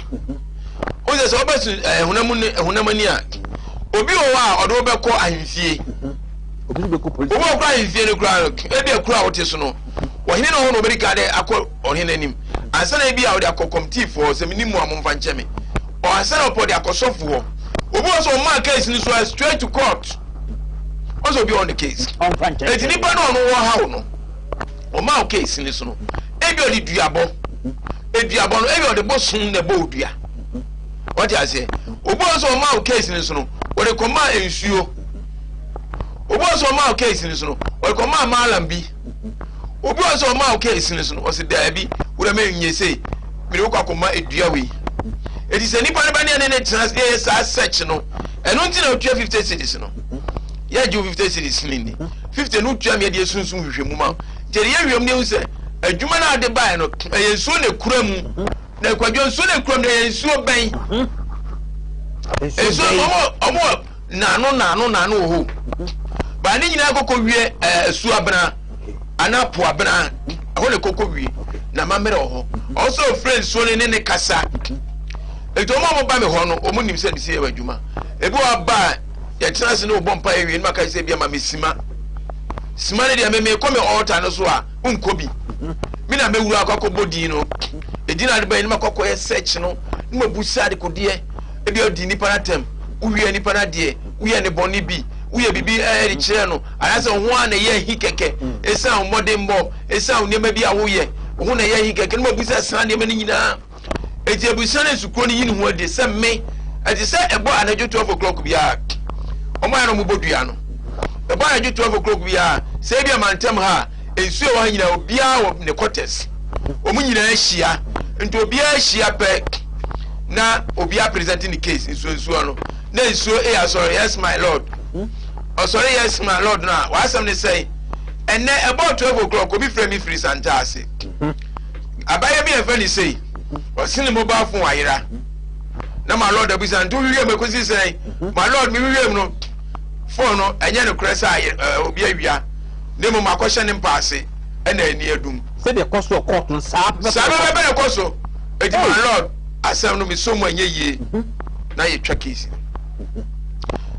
Wohu sɛ sɛ woba su ɛɛ honam ne honam ani a, obi wɔ hɔ a ɔde wo bɛkɔ ahemfie. Obi nso bɛkɔ polisi. Obi wɔ kora ahemfie no koraa no, ebi akuro a wote so no, ɔhene na ɔhɔ na ɔbɛdi kan de akɔ ɔhene anim. Ansa na ebi a ɔde akɔ kɔmtiifoɔ hɔ, sɛ menim mu a momfa nkyɛ me. Ɔ ansa na ɔpɛ ɔde akɔ sɔfo hɔ. Obi wɔ sɛ ɔmaa case no so a straight to court. Ɔsɛ obi a ɔne case. Ɔmfa nkyɛ. Eti nipa no ɔno wɔ haw no, ɔmaa o case no so no, ebi ɔde duabɔ. Eduabɔ no, ebi ɔde bosom na ɛbɔ odua. Wɔte aseɛ. Obi wɔ sɛ ɔmaa o case no so no, ɔde kɔmaa nsuo. Obi wɔ sɛ ɔmaa o case no so no, ɔde kɔmaa maalam bi. Obi wɔ sɛ ɔma wo case no so no, ɔsɛ daabi, wo dɛ menyɛ sei, mede wokɔ akɔma edua wei. Eti sɛ nipa no ba ne ɛne ne tena ase yɛ saa search no, ɛno nti na otua 50 cedis no. Yɛgye wo 50 cedis no ni. 50 no wotua me ɛde esunsum hwehwɛ mu ma wo. Nti ɛde yɛ hwehwɛ mu ne ehu sɛ adwuma no a ade baeɛ no, ɛyɛ nsuo na ekura mu. Na kwadwo nsuo na ekura mu na ɛyɛ nsuo bɛn? Nsuo no ɔmo ɔmo Naano naano naano wɔ hɔ o. Ba ne nyinaa kɔkɔ wie ɛɛ asu abena anaa po abena ɛhɔ na kɔkɔ wie na amammerɛ wɔ hɔ. Ɔwɔ sɛ ofrɛ nsuo no ne ne kasa. Eti wɔn a wɔba me hɔ no wɔn nim sɛ mesi yɛ adwuma. Ebi wɔ aba a yɛtena ase ne wɔbɔ mpa yɛ wie no maka sɛ ebi ama me sima. Sima no deɛ me mekɔ me altar no so a nkɔ bi. Me na mewura akɔ akɔbɔ din no. Edin na ade bɛyɛ no makɔ akɔyɛ search no na mabusa adekodeɛ. Ebia odi nnipa no atɛm, wowia nnipa no adeɛ, woyɛ ne bɔne bi, woyɛ biribi de kyerɛ no, anaasɛ wo ho ara na ɛyɛ ahi kɛkɛ, ɛsiane wo mmɔdenbɔ, ɛsiane wo nneɛma bi a woyɛ, wo ho na ɛyɛ ahi kɛkɛ, na mabusa saa nneɛma no nyinaa. Enti abusua no nsukuro no yi ne ho adi sɛ me, ɛte sɛ ɛbɔ anadwo 12 o'clock biara, wɔn ayɛ na wɔbɔ dua no. Ɛbɔ anadwo 12 o'clock biara, sɛ ebi amantam ha a, nsuo a ɛwɔ ha nyinaa, obiara wɔ ne quarters. Wɔn nyinaa hyia. Nti obiara hyia pɛ, na obi apresent ne case nsuo nsuo no na nsuo e asɔre yes my lord ɔsɔre yes my lord no a w'asɛm ne sɛn ɛnɛ ɛbɔɔ 12 o'clock obi frɛ me firi santa ase abayɛ bi yɛfɛ ne sei ɔse ne mobile phone ayera na my lord abusa nti wohwehwɛ mu ɛkɔsi sɛn my lord mehwehwɛ mu no phone no ɛnyɛ nokorɛ sɛ obi awia na mmom akɔhyɛ ne mpa ase ɛna ani adum Sɛdeɛ ɛkɔ so wɔ court no, saa pɛpɛpɛ Saa pɛpɛpɛ na ɛkɔ so. Eti my lord, asɛm no mesɔ mu ɛnyɛ yie mhm. na yɛtwa case no. Mhm.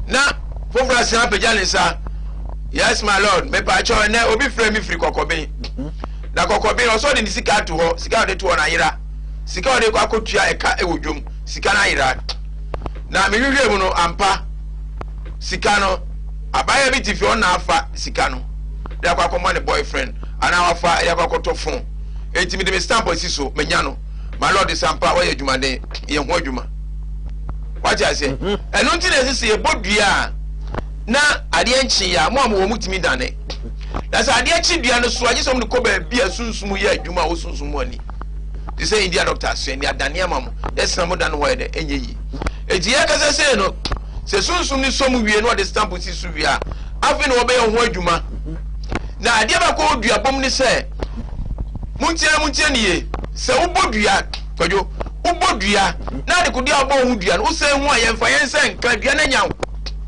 Na foforɔ asan apagya ne nsa. Yes my lord, mepaakyɛw ɛnɛ obi frɛ me firi kɔkɔben. Mhm. Na kɔkɔben ɔsɔ de ne sika ato hɔ, sika ɔde to hɔ no ayera. Sika ɔde kɔ akɔtua ɛka ɛwɔ dwom, sika no ayera. Na mehwehwɛ mu no ampa sika no abaayewa bi te fie ɔna afa sika no de akɔ akɔma ne boyfriend. Anaa wafa ɛde akɔ akɔtɔ phone. Enti mede me stamp asi so, manya no. My lord Sampa, woayɛ adwumaden. Yɛ ho adwuma. Wate aseɛ? Mhm. Ɛno nti na ɛsɛ sɛ yɛbɔ dua a na adeɛ nkye yɛ a, mo a mowɔ mo tumi dane. Na sɛ adeɛ kye dua no so a, gye sɛ wɔde kɔ baabi a sunsum yɛ adwuma a wɔsunsum mu ani. Te sɛ India doctor asoɛ ni adane ama mo. Yɛsena mo da no hɔ yɛ dɛ, ɛnyɛ yie. Enti yɛkasa sei no, sɛ sunsum no sɔ mu wie na wɔde stamp si so wie a, afei na wɔbɛyɛ ho adwuma. Na adeɛ baako a ɛwɔ duabɔ mu ne sɛ, montie na montie ne yie, sɛ wobɔ dua, Kwadwo, wobɔ dua na adekodeɛ a wobɔ ho dua no, wosɛn ho a, yɛmfa yɛn nsa nka, dua no anya wo.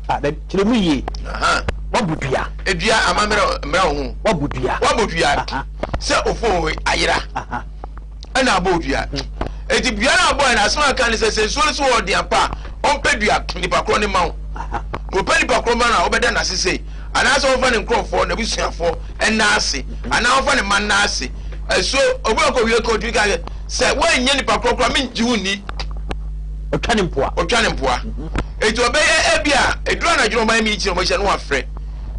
Ah, dabi, kyerɛ mu yie. Aha. Wabɔ dua. Edua ama mmerɛ mmerɛ wo ho. Wabɔ dua. Wabɔ dua. Sɛ ofon ayera. Ɛna abɔ dua. Eti dua no abɔ yɛ na asɛm aka ne sɛ sɛ nsuo no so wɔ ɔden ampa a ɔmpɛ dua nipa korɔ ne ma wo. Na ɔpɛ nipa korɔ ma no a wobɛda n'ase sei anaasɛ ɔmfa ne nkurɔfoɔ n'abusuafoɔ ɛnna ase anaa ɔmfa ne mma nna ase. Ɛso obi ɔkɔ wie ka otumi ka sɛ sɛ woanyɛ nipa korɔ koraa mengye wo nni. Ɔtwa ne mpoa. Ɔtwa ne mpoa. Eti ɔbɛyɛ ebi a eduru anadwo na ɔmayɛ meeting ɔmo ahyia no wafrɛ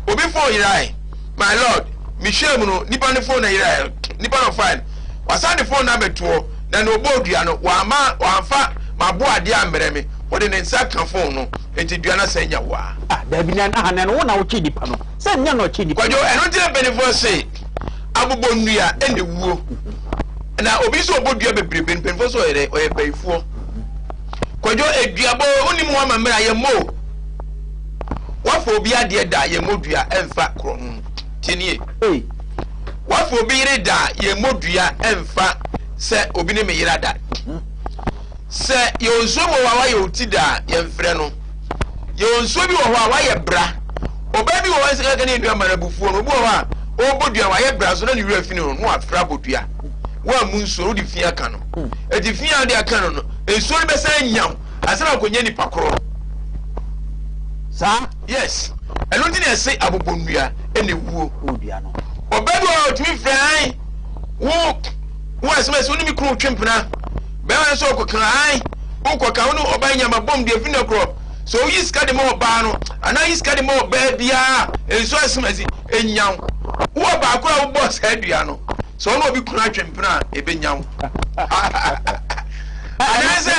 obi phone yerae my lord mehwɛɛ mu no nipa ne phone na yerae nipa na ɔfae no wasan de phone no abɛtoɔ na nea ɔbɔɔ dua no wamma wamfa mabo adeɛ ammrɛ me ɔde ne nsa ka phone no enti dua no asan anya waa. Ah dabi na aha na no wo na wokye nipa no sɛ nyɛ na ɔkye nipa no. Kwadwo ɛno nti na mpaninfoɔ se abobɔ nnua ɛna ewuo na obi nso ɔbɔ dua bebrebe no mpaninfoɔ se ɔyɛ dɛ ɔyɛ bayifoɔ. Kwadwo eduabɔ wonim ho amammerɛ a yɛmmɔ o. Wafa obi adeɛ da a yɛmmɔ dua ɛmfa korɔno. Tie nie. Wafa obi yere da a yɛmmɔ dua ɛmfa sɛ obi ne me yere ada. Sɛ yɛwɔ nsuo bi wɔ hɔ a wayɛ wo ti da a yɛmfrɛ no. Yɛwɔ nsuo bi wɔ hɔ a wayɛ bra. Ɔbaa bi wɔ hɔ a sɛ kaka ne yɛn nua ma no abufuo no obi wɔ hɔ a ɔrebɔ dua wayɛ bra so na ne werɛ afi ne ho na wafrɛ abɔ dua. Woammu nsuo no wode fi aka no. Eti fi a wode aka no no, nsuo no bɛsan anya wo ansa na wakɔnya nipa korɔ. Saa? Yes. Ɛno nti na ɛse abobɔnnua ɛna ewuo. Wodua no. Ɔbaa bi wɔ hɔ a ɔtumi frɛ an wo wo asɛm ɛsɛ wo ne me kunu twe mpena. Bɛrima no nso ɔkɔka an wokɔka wo ne ɔbaa nya ma bom deɛ fi na korɔ. Sɛ woyi sika de ma ɔbaa no anaa yi sika de ma ɔbaa biara nsuo asɛm ɛse enya wo. Wo ɔbaa korɔ a wobɔɔ saa dua no. Sɛ ɔne obi kunu atwe mpena a, ebenya wo. Anaasɛ.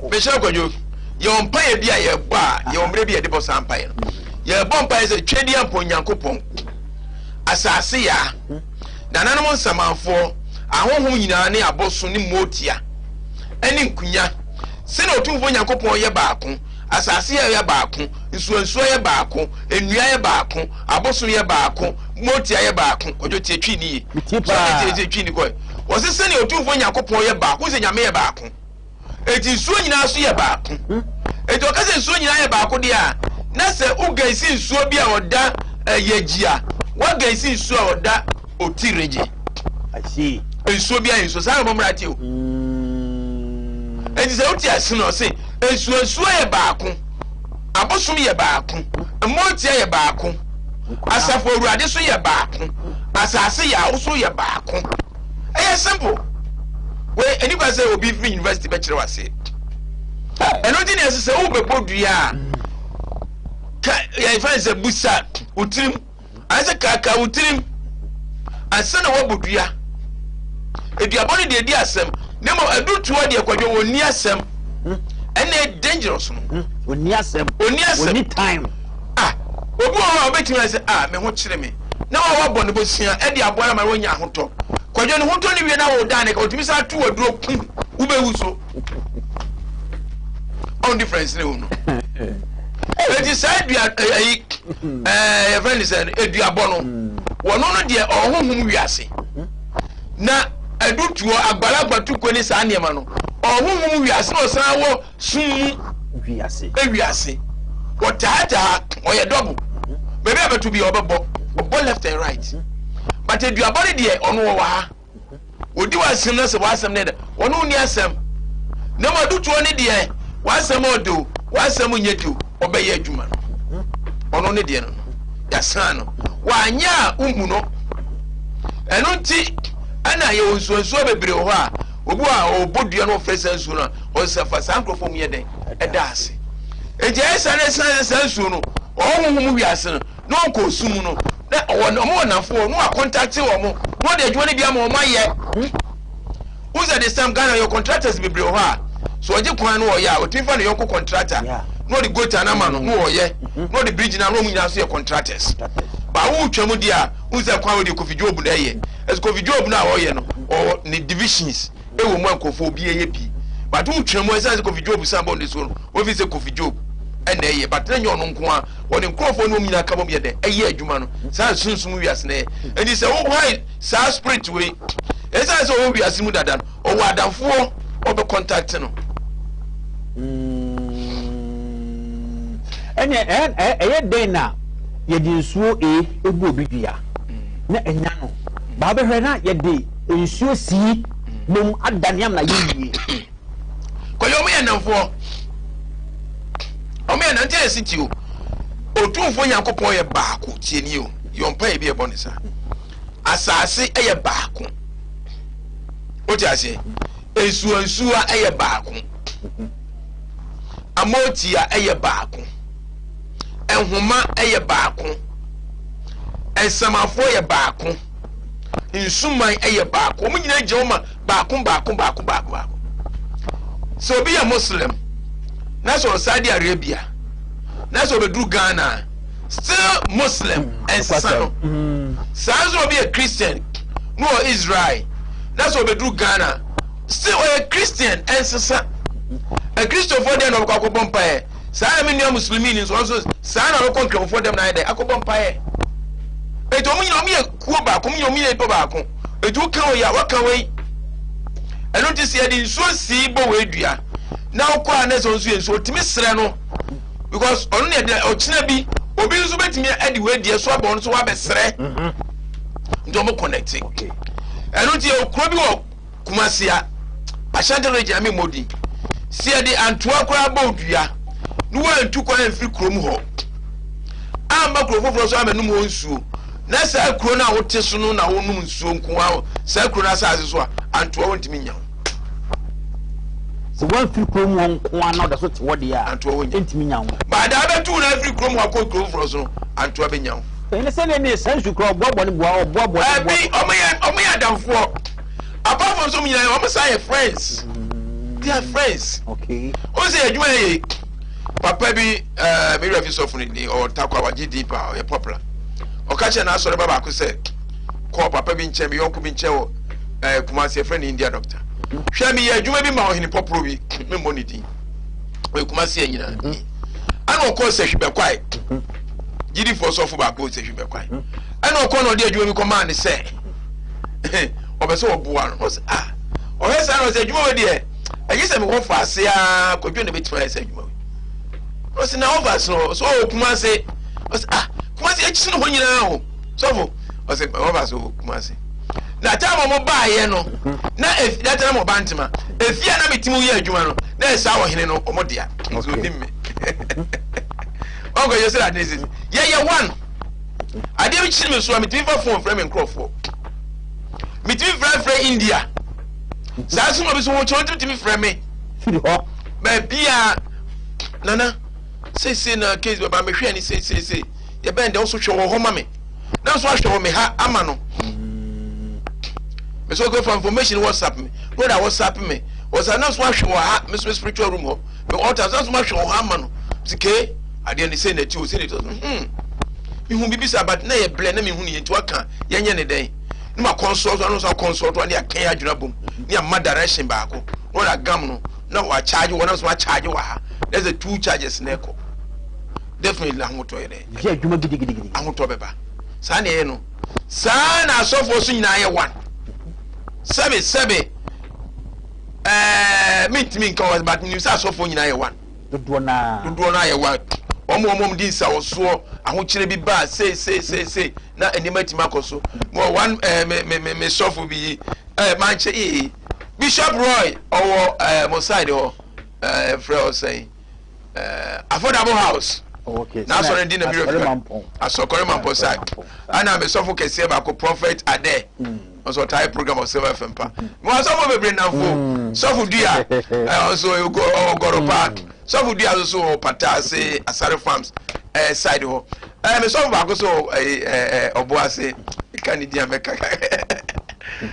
Mehyɛ kwadwo, yɛwɔ mpaeɛ bi a yɛbɔ a, yɛwɔ mmerɛ bi a yɛde bɔ saa mpaeɛ no. Yɛbɔ mpaeɛ sɛ Twedeɛ mpo Nyankopɔn, asase yaa, nananom nsamanfoɔ, ahonhom nyinaa ne abɔso ne mootia, ɛne nkunya, sɛnea Otumfoɔ Nyankopɔn yɛ baako, Asase yɛ baako, nsuwansuwa yɛ baako, nnua yɛ baako, abosom yɛ baako, motia yɛ baako. Kwadwo tie Twi ni ye. Metie paa. Tie tie Twi ni kɔe. Wɔse sɛnea Otumfoɔ Nyankopɔn yɛ baako, sɛ Nyame yɛ baako. Enti nsuo nyinaa so yɛ baako. Enti ɔka sɛ nsuo nyinaa yɛ baako deɛ a, na sɛ wogansi nsuo bi a ɔda ɛyɛ gyi a, woagansi nsuo a ɔda Oti regye. I see. Nsuo bi ayɛ nsuo saa na ɔbɔ mmara te o. Enti sɛ wote ase no ɔse nsuo nsuo yɛ baako, abosom yɛ baako, mmoatia yɛ baako, asafo awurade so yɛ baako, asase yɛ awoso yɛ baako. Ɛyɛ simple. Wei ɛni kwa sɛ obi firi university bɛkyerɛ wase. Ɛno nti na ɛsɛ sɛ wobɛbɔ dua a ka yɛfɛn sɛ busa wo tirim. Ayɛ sɛ kaakaa wo tirim ansa na woabɔ dua. Aduabɔ no deɛ ɛdi asɛm, na mmom adutoɔ deɛ kwadwo wɔnni asɛm. Ɛnna ɛ dangerous no. Ɔnni asɛm. Ɔnni asɛm. Ɔnni time. Ah, obi wɔ hɔ a ɔbɛtumi ayɛ sɛ ah me ho kyere me na wa wabɔ ne bosea ɛde aboa no ama wanya ahotɔ. Kwadwo ne ho tɔ ne wie na wɔdan ne ka ɔtumi san to aduro kum wobɛwu so. Ɔn difference ne wo no. Eti saa dua ɛyi ɛɛ yɛfrɛ ne sɛ eduabɔ no wɔn no deɛ ɔhohom wiase na adutoɔ agbalagba tuko ne saa nneɛma no ɔhohom wiase na ɔsan wɔ sum mu wiase ewiase wɔtaataa ɔyɛ dɔbo baabi a bɛto bi ɔbɛbɔ ɔbɔ left and right but eduabɔ no deɛ ɔno wɔ wɔ ha. Wɔdi w'asɛm na sɛ w'asɛm no yɛ dɛ, wɔne wo nni asɛm. Na mmom adutoɔ no deɛ, w'asɛm ɔdɛ o, w'asɛm nyɛ dɛ o, ɔbɛyɛ adwuma no. Ɔno ne deɛ no no, yɛasan no. Wanyɛ a, wommu no. Ɛno nti, ɛna yɛwɔ nsuansuo bebree wɔ hɔ a, obi wɔ a ɔbɔ dua na ɔfrɛ saa nsuo no a, ɔsɛ fa saa nkurɔfoɔ mu yɛ dɛn? Ɛda ase. Enti ɛyɛ saa na ɛsan sɛ saa nsuo no, ɔwɔ honhom wiase no, na ɔkɔ sum mu no na ɔwɔ wɔn wɔ nnamfo wɔ na wakɔntakte wɔn na ɔde adwuma no bi ama wɔn ayɛ wosɛ de sam Ghana yɛ contractors bebree wɔ hɔ a so ɔgye kwan no ɔyɛ a ɔtumi fa ne yɔnko contractor na ɔde gota no ama no na ɔyɛ na ɔde bridge no ama wɔn nyinaa nso yɛ contractors ba wotwa mu deɛ a wosɛ kwan wɔ deɛ Kofi Job na ɛyɛ ɛsɛ Kofi Job no a ɔyɛ no ɔwɔ ne divisions ɛwɔ mu a nkurɔfoɔ obi ɛyɛ bi but wotwa mu ɛsan sɛ Kofi Job san bɔ ne so no wofi sɛ Kofi Job ɛna ɛyɛ but na nyɛ ɔno nko a wɔde nkurɔfoɔ ne wɔn nyinaa ka bom yɛ dɛ ɛyɛ adwuma no saa sunsum wiase no yɛ nti sɛ wohwae saa spirit wei ɛsan sɛ ɔwɔ wiase mu dada no ɔwɔ adamfoɔ ɔbɛ contact no. Ɛnneɛ ɛyɛ dɛn na yɛde nsuo A egu obi dua na ɛnya no baa bɛhwɛ na yɛde nsuo C mom adane amena yɛ yie. Kɔyɛ ɔmo yɛ nnamfoɔ. Ɔmo yɛ nnamfoɔ nti ɛsi ti o. Otumfoɔ Nyankopɔn yɛ baako tie nie o. Yɛ ɔmpa yɛ bi ɛbɔ ne sa. Asaase yɛ baako. Wote aseɛ? Nsuwansuwa yɛ baako. Amotia yɛ baako. Nhoma yɛ baako. Nsamafoɔ yɛ baako. Nsuman yɛ baako. Wɔn nyinaa gyina hɔ ma baako baako baako baako baako. Sɛ obi yɛ Muslim na sɛ ɔwɔ Saudi Arabia na sɛ ɔbɛduru Ghana a, still Muslim ɛnsesa no. Saa nso obi yɛ Christian na ɔwɔ Israel na sɛ ɔbɛduru Ghana still ɔyɛ Christian ɛnsesa. Akristofoɔ deɛ na ɔbɛkɔ akɔbɔ mpaeɛ. Saa na me nua Muslimi ni nso ɔno nso saa na ɔbɛkɔ nkramofoɔ dɛm na ayɛ dɛ akɔbɔ mpaeɛ. Eti wɔn nyinaa wɔn yɛ kuo baako, wɔn nyinaa wɔn yɛ nipa baako. Eti woka wei a waka wei. Ɛno nti sɛ yɛde nsuo sii bɔ wei dua na wokɔ a na sɛ nso yɛ nsuo otumi srɛ no because ɔno na ɛde ɔkyena bi obi nso bɛtumi adi wei deɛ so abɔ ɔno nso wabɛsrɛ mhm. nti wɔn connect. Ɛno nti yɛ okuro bi wɔ Kumasi a, Ashanti region a memmɔ din, sɛ yɛde antoa koraa bɔ dua na woantu kwan amfiri kurom hɔ amma kuro foforɔ so ammɛnom hɔ nsuo na saa kuro no a wote so no na wonom nsuo nko ara saa kuro no asase so a, antoa wontumi nya wo. Sɛ woamfiri kurom hɔ nko ara na ɔda so te hɔ deɛ a, antoa wonya. ɛntumi nya wo. Baadaa bɛtu na afiri kurom hɔ akɔ kuro foforɔ so no, antoa bɛnya wo. Ɛne sɛdeɛ ne saa nsu koraa ɔboaboa ne boa ɔboaboa ne boa. Ɛbi ɔmo yɛ adamfoɔ. Apart from some nyinaa wɔn san yɛ friends. They are friends. Okay. O sɛ adwuma yɛ yɛ papa bi ɛɛ eh, mi wura fi sɔfo ne din ɔwɔ takwa wagye din paa ɔyɛ popular. Ɔka kyerɛ n'asɔre ba baako sɛ kɔ papa bi nkyɛn mi yɔnko bi nkyɛn wɔ ɛɛ eh, Kumasi yɛfrɛ ne India doctor. Hwɛ mi yɛ adwuma bi ma ɔhene pɔporo bi mi mmɔ ne din. Ɔyɛ Kumasi yɛ nyinaa. Ɛna ɔkɔ sɛhwi bɛkwae. Gyidifoɔ sɔfo baako sɛhwi bɛkwae. Ɛna ɔkɔ na ɔde adwuma bi kɔ maa ne sɛ. ɔpɛ sɛ ɔboa no ɔsɛ ah ɔhwɛ saa na ɔsɛ adwuma wɔ deɛ ɛgye sɛ mekɔ fa ase aa kɔdwo na bɛtumi ayɛ sɛ adwuma wei ɔsɛ na ɔfa ase no ɔsɛ ɔwɔ kuma ase ɔsɛ ah kuma ase akyi no hɔ nyinaa o sɔfo ɔsɛ ɔfa ase ɔwɔ kuma ase na taama ɔmo baayɛ no na efi na tɛnɛ mo ba ntoma efi a na mi ti mu yɛ adwuma no na ɛsa ɔhene no ɔmo dea nso onim mi ɔnkɔ yɛ sɛ ade ne sisi yɛyɛ one. Adeɛ bi kyere me so a metumi fa phone frɛ me nkurɔfoɔ. Metumi frɛ frɛ India. Saa nso na obi so ho kyerɛ ɔtumi frɛ me. Firi hɔ. Baabi a nana seesei na case bɛba mehwɛ ni seeseesei yɛbɛn deɛ ɔso hwɛ wɔ hɔ ma me na nso ahwɛ wɔ me ha ama no. Me so go for information WhatsApp me brother WhatsApp me WhatsApp na nso ahwɛ wɔ ha me so me spiritual room hɔ me altar na nso ahwɛ wɔ hɔ ama no. Sike adeɛ no sei na ɛte o sei na ɛte o hmm mehu biribi saa but na yɛ blɛ na mehu ne yɛ nti waka yɛnyɛ ne dɛn ne ma consult ano nso consult ne yɛaka yɛ adwene abom ne ama direction baako na wɔde agam no na wɔakyagye wɔ na nso akyagye wɔ ha na sɛ two charges na ɛkɔ definitely ahotɔ yɛ dɛn yɛ adwuma gidigidigidi ahotɔ bɛba saa na ɛyɛ no saa na asɔfoɔ so nyinaa yɛ one sɛbe sɛbe ɛɛ mentumi nka wɔ but menim sɛ asɔfoɔ nyinaa yɛ one Dodoɔ no ara. Dodoɔ no ara yɛ one. Wɔn a wɔn di nsawɔsoɔ, ahokyerɛ bi ba sei sei sei sei na nneɛma atumi akɔ so. Mewɔ one ɛɛ eh, me me me me sɔfo bi yi ɛɛ eh, mankyɛ ee Bishop Roy ɔwɔ ɛɛ eh, mo side hɔ ɛɛ frɛ ɔsɛn ɛɛ Affordable House. Oh, okay. N'asɔre di na mi rɛ fɛ asɔkɔre mampɔn side. Ɛna me sɔfo kɛseɛ baako Prophet Ade. Mm. Ɔsɛ ɔtaa program wɔ Silver FM pa. Mewɔ asɔfo bebree nnamfo. Mm. Sɔfo Dua, ɔnso ɔwɔ Gɔrɔ Park. Mm. Sɔfo Dua nso so wɔ Pata ase, Asare Farms eh, side hɔ. Eh, me sɔfo baako so eh, eh, ɔbo ase. Ka ne din a mɛka.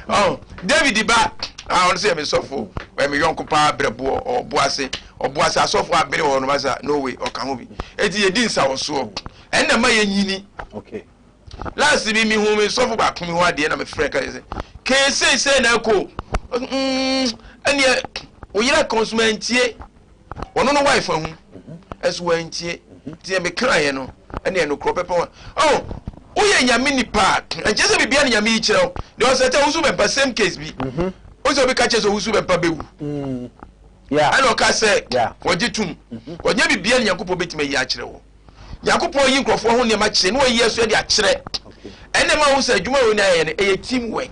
Oh, David ba, ah, ɔno nso yɛ me sɔfo. Ɔyɛ me yɔnko paa brɛboɔ, ɔbo ase. Ɔbo ase asɔfo abere wɔ hɔ no masa, no way, ɔka ho bi. Eti yɛdi nsawɔsoɔ. Ɛnna ma yɛnyini. Okay. Last bi mehuu me sɔfo baako bi ho adeɛ na mefrɛ ka sɛ kee seisei na ɛkɔ mm, ɛneɛ wo yere aka nso mantie ɔno no wife ahu ɛso wantie nti deɛ mekaeɛ no ɛneɛ nokorɔ pɛpɛ wa oh woyɛ nyame nipa a ɛnkyɛ sɛ biribia ne nyame yi kyerɛ wo deɛ ɔsɛ sɛ wosu bɛmpa same case bi wo sɛ obi ka kyerɛ sɛ wosu bɛmpa bɛwu mm. Ɛna ɔka sɛ wɔgye tom. Ɔnyɛ biribiara na Nyankopɔn bɛtumi ayi akyerɛ wo. Nyankopɔn yi nkurɔfoɔ ho nneɛma kyerɛ na wayi ɛso de akyerɛ. Ɛnna ɛma wohu sɛ adwuma wei na yɛyɛ no, ɛyɛ team work.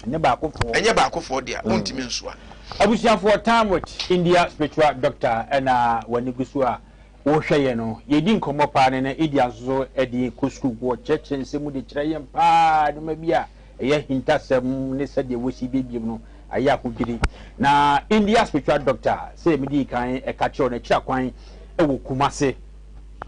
Ɛnyɛ baakofoɔ. Ɛnyɛ baakofoɔ dea, wontumi nsoa. Abusuafoɔ, Time with India Spiritual Doctor ɛna w'ani gu so a wohwɛ yɛn no. Yɛredi nkɔmmɔ paa ne na India nso so de kɔ sukuu, wɔkyerɛkyerɛ nsɛm mu de kyerɛ yɛn paa nneɛma bi a ɛyɛ ahintasɛm ne sɛdeɛ wɔsi biebie mu no ayɛ ahodwiri. Na India Spiritual Doctor sɛ medii kan ɛka kyerɛ wo no akyira kwan wɔ Kumase,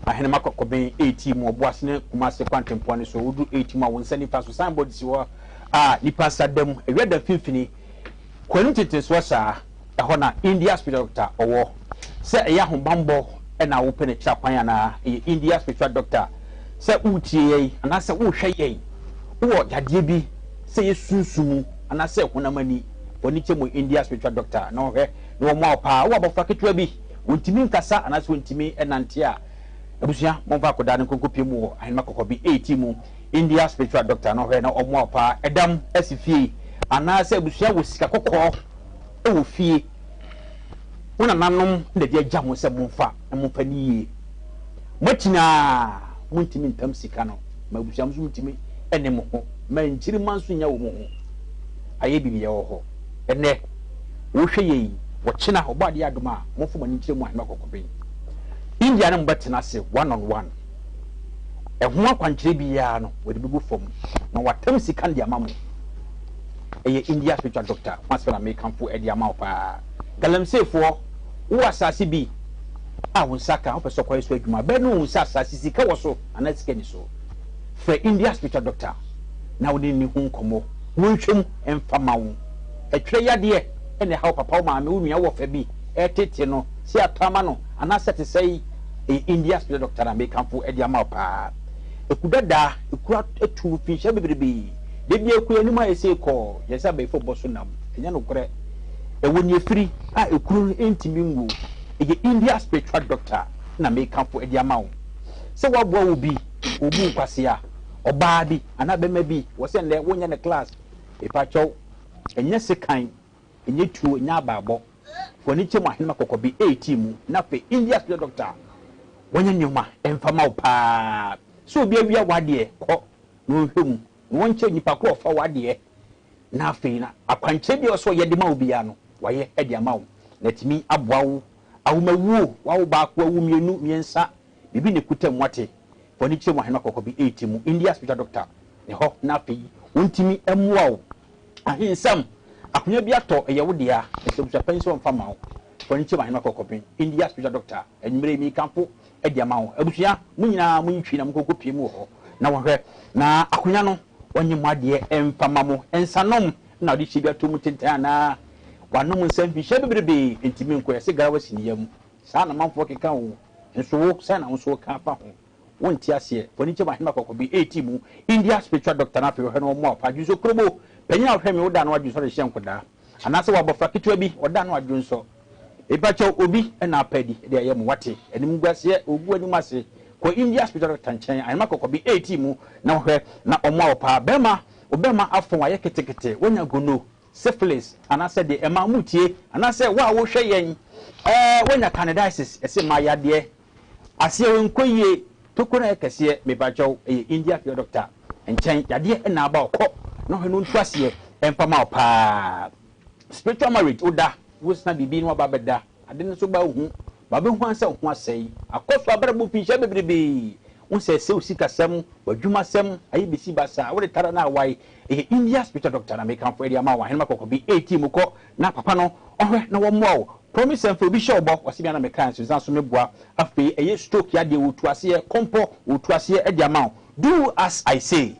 Ahenema Kɔkɔben 8 mu, Ɔboase ne Kumase kwantempɔn no so. Woduru 8 mu a, wo nsa nifa so signboard si hɔ a nipa nsa da mu, awia da mfimfini. Kɔ anim tentensoɔ saa, ɛhɔ na India Spiritual Doctor ɔwɔ. Sɛ ɛyɛ ahobanbɔ na wopɛ no kyerɛ kwan anaa, ɛyɛ India Spiritual Doctor. Sɛ woretie yɛn anaasɛ worehwɛ yɛn, wowɔ yadeɛ bi, sɛ ɛyɛ sunsum mu anaasɛ honam ani, fa w'ani kyɛ mu India Spiritual Doctor na ɔhwɛ na wɔmmoa wo paa. Wowɔ abɔfra ketewa bi, ɔntumi nkasa anaasɛ ɔntumi nnante a, abusua momfa akwadaa no nkɔnkɔpie mu wɔ Ahenema Kɔkɔbe 18 mu. India Spiritual Doctor no hwɛ na ɔmmoa wo paa. Ɛdam asi fie anaasɛ abusua wɔ sika kɔkɔɔ wɔ fie, wo nananom na ɛde agya mo sɛ momfa na momfa no yie. Moakyini a montumi ntam sika no ma abusua mo nso montumi ne mo ho ma nkyirimma nso nya wɔ mo ho. Ayɛ biribi wɔ hɔ ɛnɛ wohwɛ yɛ yi wɔkyena ɔbɔ adeɛ adom a momfa mo ani nkyerɛ mu ahema kɔkɔben. India ne mo bɛtena ase one on one. Ɛho akwankyerɛ biara no wɔde bɛgu fam na wɔatam sika no de ama mo. Ɛyɛ India spiritual doctor ho asɛm na mekamfo de ama wo paa. Galamseyfoɔ, wowɔ asase bi a wo nsa ka, wopɛ sɛ ɔkɔyɛ so adwuma, bɛyɛ na wohu sɛ asase sika wɔ so anaa sika ni so. Frɛ India spiritual doctor na wo ne no nni ho nkɔmmɔ, wɔnhwɛ mu mfa ma wo. Ɛtwerɛ yadeɛ na ɛha wo papa, wo maame, wo nua, wo wɔfa bi, ɛretete no, sɛ yɛatɔ ama no anaasɛ ɛte sɛn. Ɛyɛ India spirit doctor na mekamfo de ama wo paa. Eku dada, eku atu mfinhyia bebrebe. Da bi eku anim ayɛ sei kɔɔ, yɛn sɛ abayifo bɔ so nam. Ɛnyɛ nokorɛ. Ɛwɔ nea efiri a ekuro no ntumi nwu. Ɛyɛ India spiritual doctor na mekamfo de ama wo. Sɛ woaboa obi, obu nkwasea, ɔbaa bi anaa bɛma bi wɔ sɛ nnɛ wonyɛ ne class. Mepakyɛw, ɛnyɛ sekan, ɛnyɛ tuo, ɛnyɛ abaabɔ. W'ani kyɛ mu ahenema kɔkɔbe eetii mu na afei India spiritual doctor wɔnyɛ nneɛma ɛmfa ma wo paa sɛ obi awia w'adeɛ kɔ na ɔnhwɛ mu na wɔnkyɛ nipa ko ɔfa w'adeɛ na afei na akwankyerɛ bi a ɔsɛ ɔyɛ de ma wo biara no wayɛ de ama wo na atumi aboa wo awomawuo wawo baako awu mmienu mmiɛnsa biribi na ɛkuta mu wate w'ani kyerɛ mu ahenema kɔkɔbe eetii mu India spiritual doctor ne hɔ na afei wɔntumi mmoa wo. Ahensɛm, Akonnwa bi atɔ, ɛyɛ wo dea, ɛsɛ abusuapanyin sɛ ɔmfa mma wo. Fa no kyɛm Ahema Kɔkɔben, India Spiritual Doctor, Anwummere yi mekamfo de ama wo. Abusua, mo nyinaa montwi na monkɔkɔ pie mu wɔ hɔ na wɔnhwɛ na akonnwa no wɔnyɛ mo adeɛ mfa mma mo. Nsanom na ɔde hyɛ bi ato mu tentan anaa? Wanom nsa mfinhyia bebrebe, enti menkɔ, yɛse garawa si ne yam. Saa na amanfoɔ keka o, nso wo, sɛn na wo nso woka fa ho? Wonte aseɛ. W'ani kyɛ m'ahema kɔkɔbe eeti mu India spiritual doctor no afei ɔhwɛ no ɔmoa wo paa dwonsɔ krobo panyin a ɔhwɛ me woda ano adwonsɔ de hyɛ nkodaa anaasɛ wɔ abɔfra ketewa bi ɔda ano adwonsɔ mepa kyɛw obi na apa adi de ayɛ mo wate animguaseɛ ogu anim ase kɔ India spiritual doctor nkyɛn ahema kɔkɔbe eeti mu na ɔhwɛ na ɔmoa wo paa bɛrima wo bɛrima afɔn ayɛ ketekete wanya gono syphilis anaasɛ deɛ ɛma mutie anaasɛ wo a wohwɛ yɛn ɛɛ wanya candidiasis ɛsɛ mmaa yadeɛ Aseɛ wei nkɔ yie tokuro no ayɛ kɛseɛ mepakyɛw ɛyɛ India fie doctor nkyɛn yadeɛ na aba ɔkɔ na ɔhwɛ no ntu aseɛ ɛmfa ma wo paa spiritual marriage woda wosesa biribi na waba abɛda ade no so ba wohu ba bɛhu ansa wo ho asɛe akɔ so abrabɔ mfinhyia bebrebee wo sɛ sɛ wo sikasɛm w'adwumasɛm ayɛ besi basaa wode tara na awae ɛyɛ India spiritual doctor na mekamfo ɛde ama wo ahenema kɔkɔbe 18 mu kɔ Na papa no ɔhwɛ na wɔmmoa wo. Promise ɛmfa obi hyɛ wo bɔ ɔse mea na mekae nso nsan so meboa afei ɛyɛ stroke yadeɛ wɔtu aseɛ kɔmpɔ wɔtu aseɛ de ama wo do as I say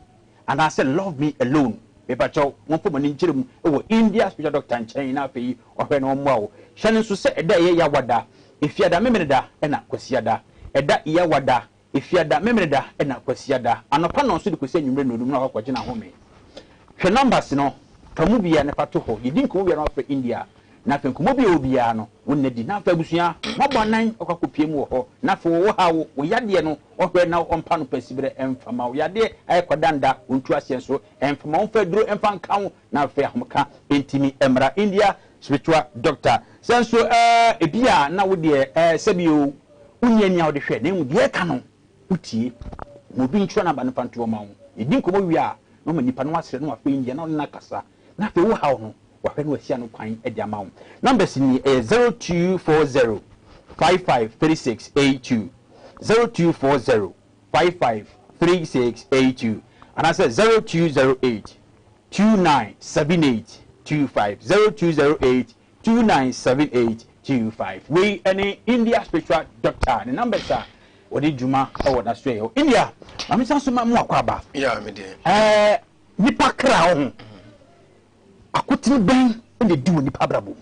anaasɛ love me alone mepakyɛw momfa mo ani nkyerɛ mu wɔ India spiritual doctor nkyɛn na afei ɔhwɛ na ɔmmoa wo hyɛ no nso sɛ ɛda ɛyɛ Yawada Efiada Memeneda ɛna Kwasiada ɛda Yawada Efiada, Memeneda na Kwasiada, anɔpa nnɔnso de kɔsi anwummere nnɔnum na wakɔgye n'ahome. Hwɛ numbers no, fa mu biara na fa to hɔ. Yɛdi nkɔmmɔ wie a na wafrɛ India. Na afei nkɔmmɔ bi a ɛwɔ biara no, wo nna di. Na afei abusua, moabɔ anan akɔ akɔpue mu wɔ hɔ. Na afei wo haw, wo yadeɛ no, ɔhwɛ na ɔmpa no pasiberɛ mfa ma wo. Yadeɛ ayɛ kwadanda, ɔntu aseɛ nso mfa ma wo. Ɔmfa aduro mfa nka wo. Na afei ahomeka ntumi mmra. India. Spiritual Doctor. Sɛ nso ɛɛ ebi a na wo deɛ ɛɛ sɛbi o, wonni ani a wode hwɛ, na mmom deɛ ɛka no wotie. Ma obi ntwerɛ number no mfa nto hɔ ma wo. Yɛdi nkɔmmɔ wie a, na wama nipa no asrɛ na wafrɛ India na ɔne no akasa. Na afei wo haw no, wahwɛ na wasi ano kwan de ama wo. Numbers nie, ɛyɛ 0240 55 36 82, 0240 55 36 82, anaasɛ 0208 29 78 25, 0208 29 78 25. Wei ne India Spiritual Doctor ne numbers a wɔde dwuma wɔ n'asoɛeɛ hɔ. India, ma me san so ma mo akɔ aba. Yeah, me deɛ. Ɛɛ, nipa kra wo ho. Akotene bɛn na ɛdi wɔ nipa abrabɔ mu?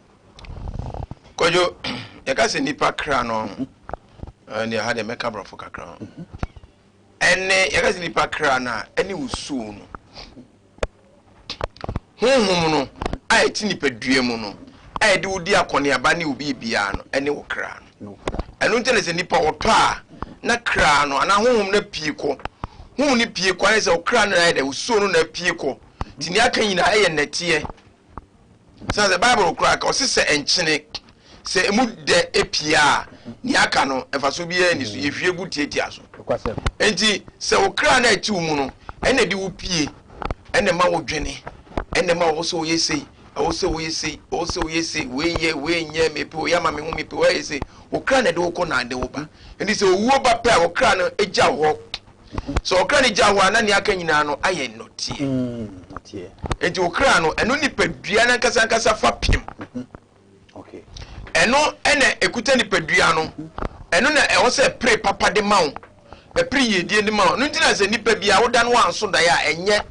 Kwadwo, yɛka sɛ nipa kra no, ɛnde ha deɛ mɛka borɔfo kakra ho. Ɛne yɛka sɛ nipa kra no a, ɛne wo soul no. Honhom no a ɛte nipadua mu no a ɛde wo di akɔneaba ne wo biribiara no, ɛne wo kra no. Ɛno nti na sɛ nipa ɔtɔ a, na kra no anaa honhom no apue kɔ. Honhom no pue kɔ ayɛ sɛ ɔkra no na ayɛ dɛ, wo soul no na apue kɔ. Nti nea aka nyinaa ɛyɛ nnɛteɛ. Sɛ sɛ Bible koraa ka ɔse sɛ nkyene sɛ emu dɛ epie a, nea aka no mfaso biara nni so, yɛhwie gu tiatia so. Enti sɛ wo kra no a ɛte wo mu no ɛna ɛde wo pie, ɛna ɛma wo dwene, ɛna ɛma wo sɛ woyɛ sei, ɛwɔ sɛ woyɛ sei, ɛwɔ sɛ woyɛ sei, wei yɛ, wei nyɛ, mepɛ wei ama me ho, mepɛ wei ayɛ sei. Wo kra na ɛde wo kɔ na ɛde wo ba. Enti sɛ owuo ba pɛ a, wo kra no gya wo hɔ. Sɛ ɔkra no gya hɔ a, na nea aka nyinaa no ayɛ nnɔteɛ. Enti ɔkra no, ɛno nipadua no ankasa ankasa fa pem. Ɛno ɛna ɛkuta nipadua no. Ɛno na ɛwɔ sɛ ɛpere papa de ma wo, ɛpere yiedie de ma wo. Ɛno nti na sɛ nipa biara woda no wanso daeɛ a, ɛnyɛ.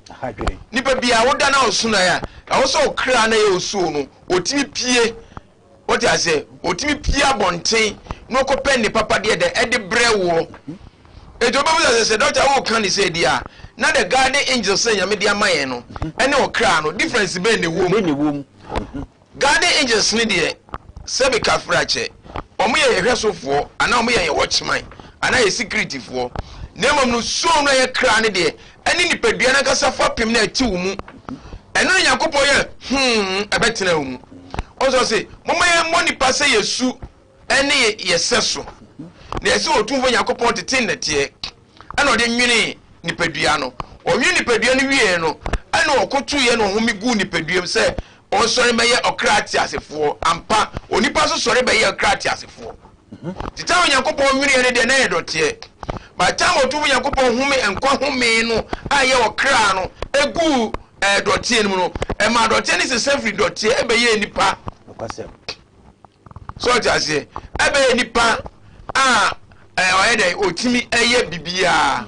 Nipa biara woda no anso daeɛ a, ɛwɔ sɛ ɔkra no ɛyɛ osuo no, ɔtumi pie. Wote aseɛ? Ɔtumi pie abɔnten na ɔkɔpɛ nne papa deɛ dɛ ɛde brɛ woɔ. Enti wobɛbisa sɛ, sɛ dɔkta woka ne sɛ di a, na the guardian angel sɛ Nyame de ama yɛn no ɛne ɔkra no difference bɛn na ɛwɔ mu? Guardian angels no deɛ sɛbe kafrakyɛ, wɔn yɛ yɛn hwɛsofoɔ anaa wɔn yɛ yɛn watchman anaa yɛn security foɔ. Na mmom no soul no a ɛyɛ kra no deɛ ɛne nipadua no ankasa fapem no a ɛte wo mu. Ɛno na Nyankopɔn yɛ hmm ɛbɛtena wo mu. Ɔsɛ ɔse, momma yɛmmɔ nipa sɛ yɛ su ne yɛ sɛso. Na yɛse Otumfoɔ Nyankopɔn tetee nnɛteɛ ɛna ɔde nwenee nipadua no. Ɔnwene nipadua no wieɛ no, ɛna ɔkotoeɛ na ɔhome guu nipadua mu sɛ ɔnsɔre mmɛyɛ ɔkra teasefoɔ. Ampa, onipa nso sɔre bɛyɛɛ ɔkra teasefoɔ. Tete a Onyankopɔn nweneɛ no deɛ na ɛyɛ dɔteɛ. By time Otumfoɔ Nyankopɔn home nkwa home no a ɛyɛ ɔkra no guu ɛɛ dɔteɛ no mu no, ɛmaa dɔteɛ no sesa firi dɔteɛ ɛbɛyɛɛ nipa. Nokwasɛm. So ɔte aseɛ? Ɛbɛyɛ nipa a ɛɛ ɔyɛ dɛ ɔtumi ɛyɛ biribiara.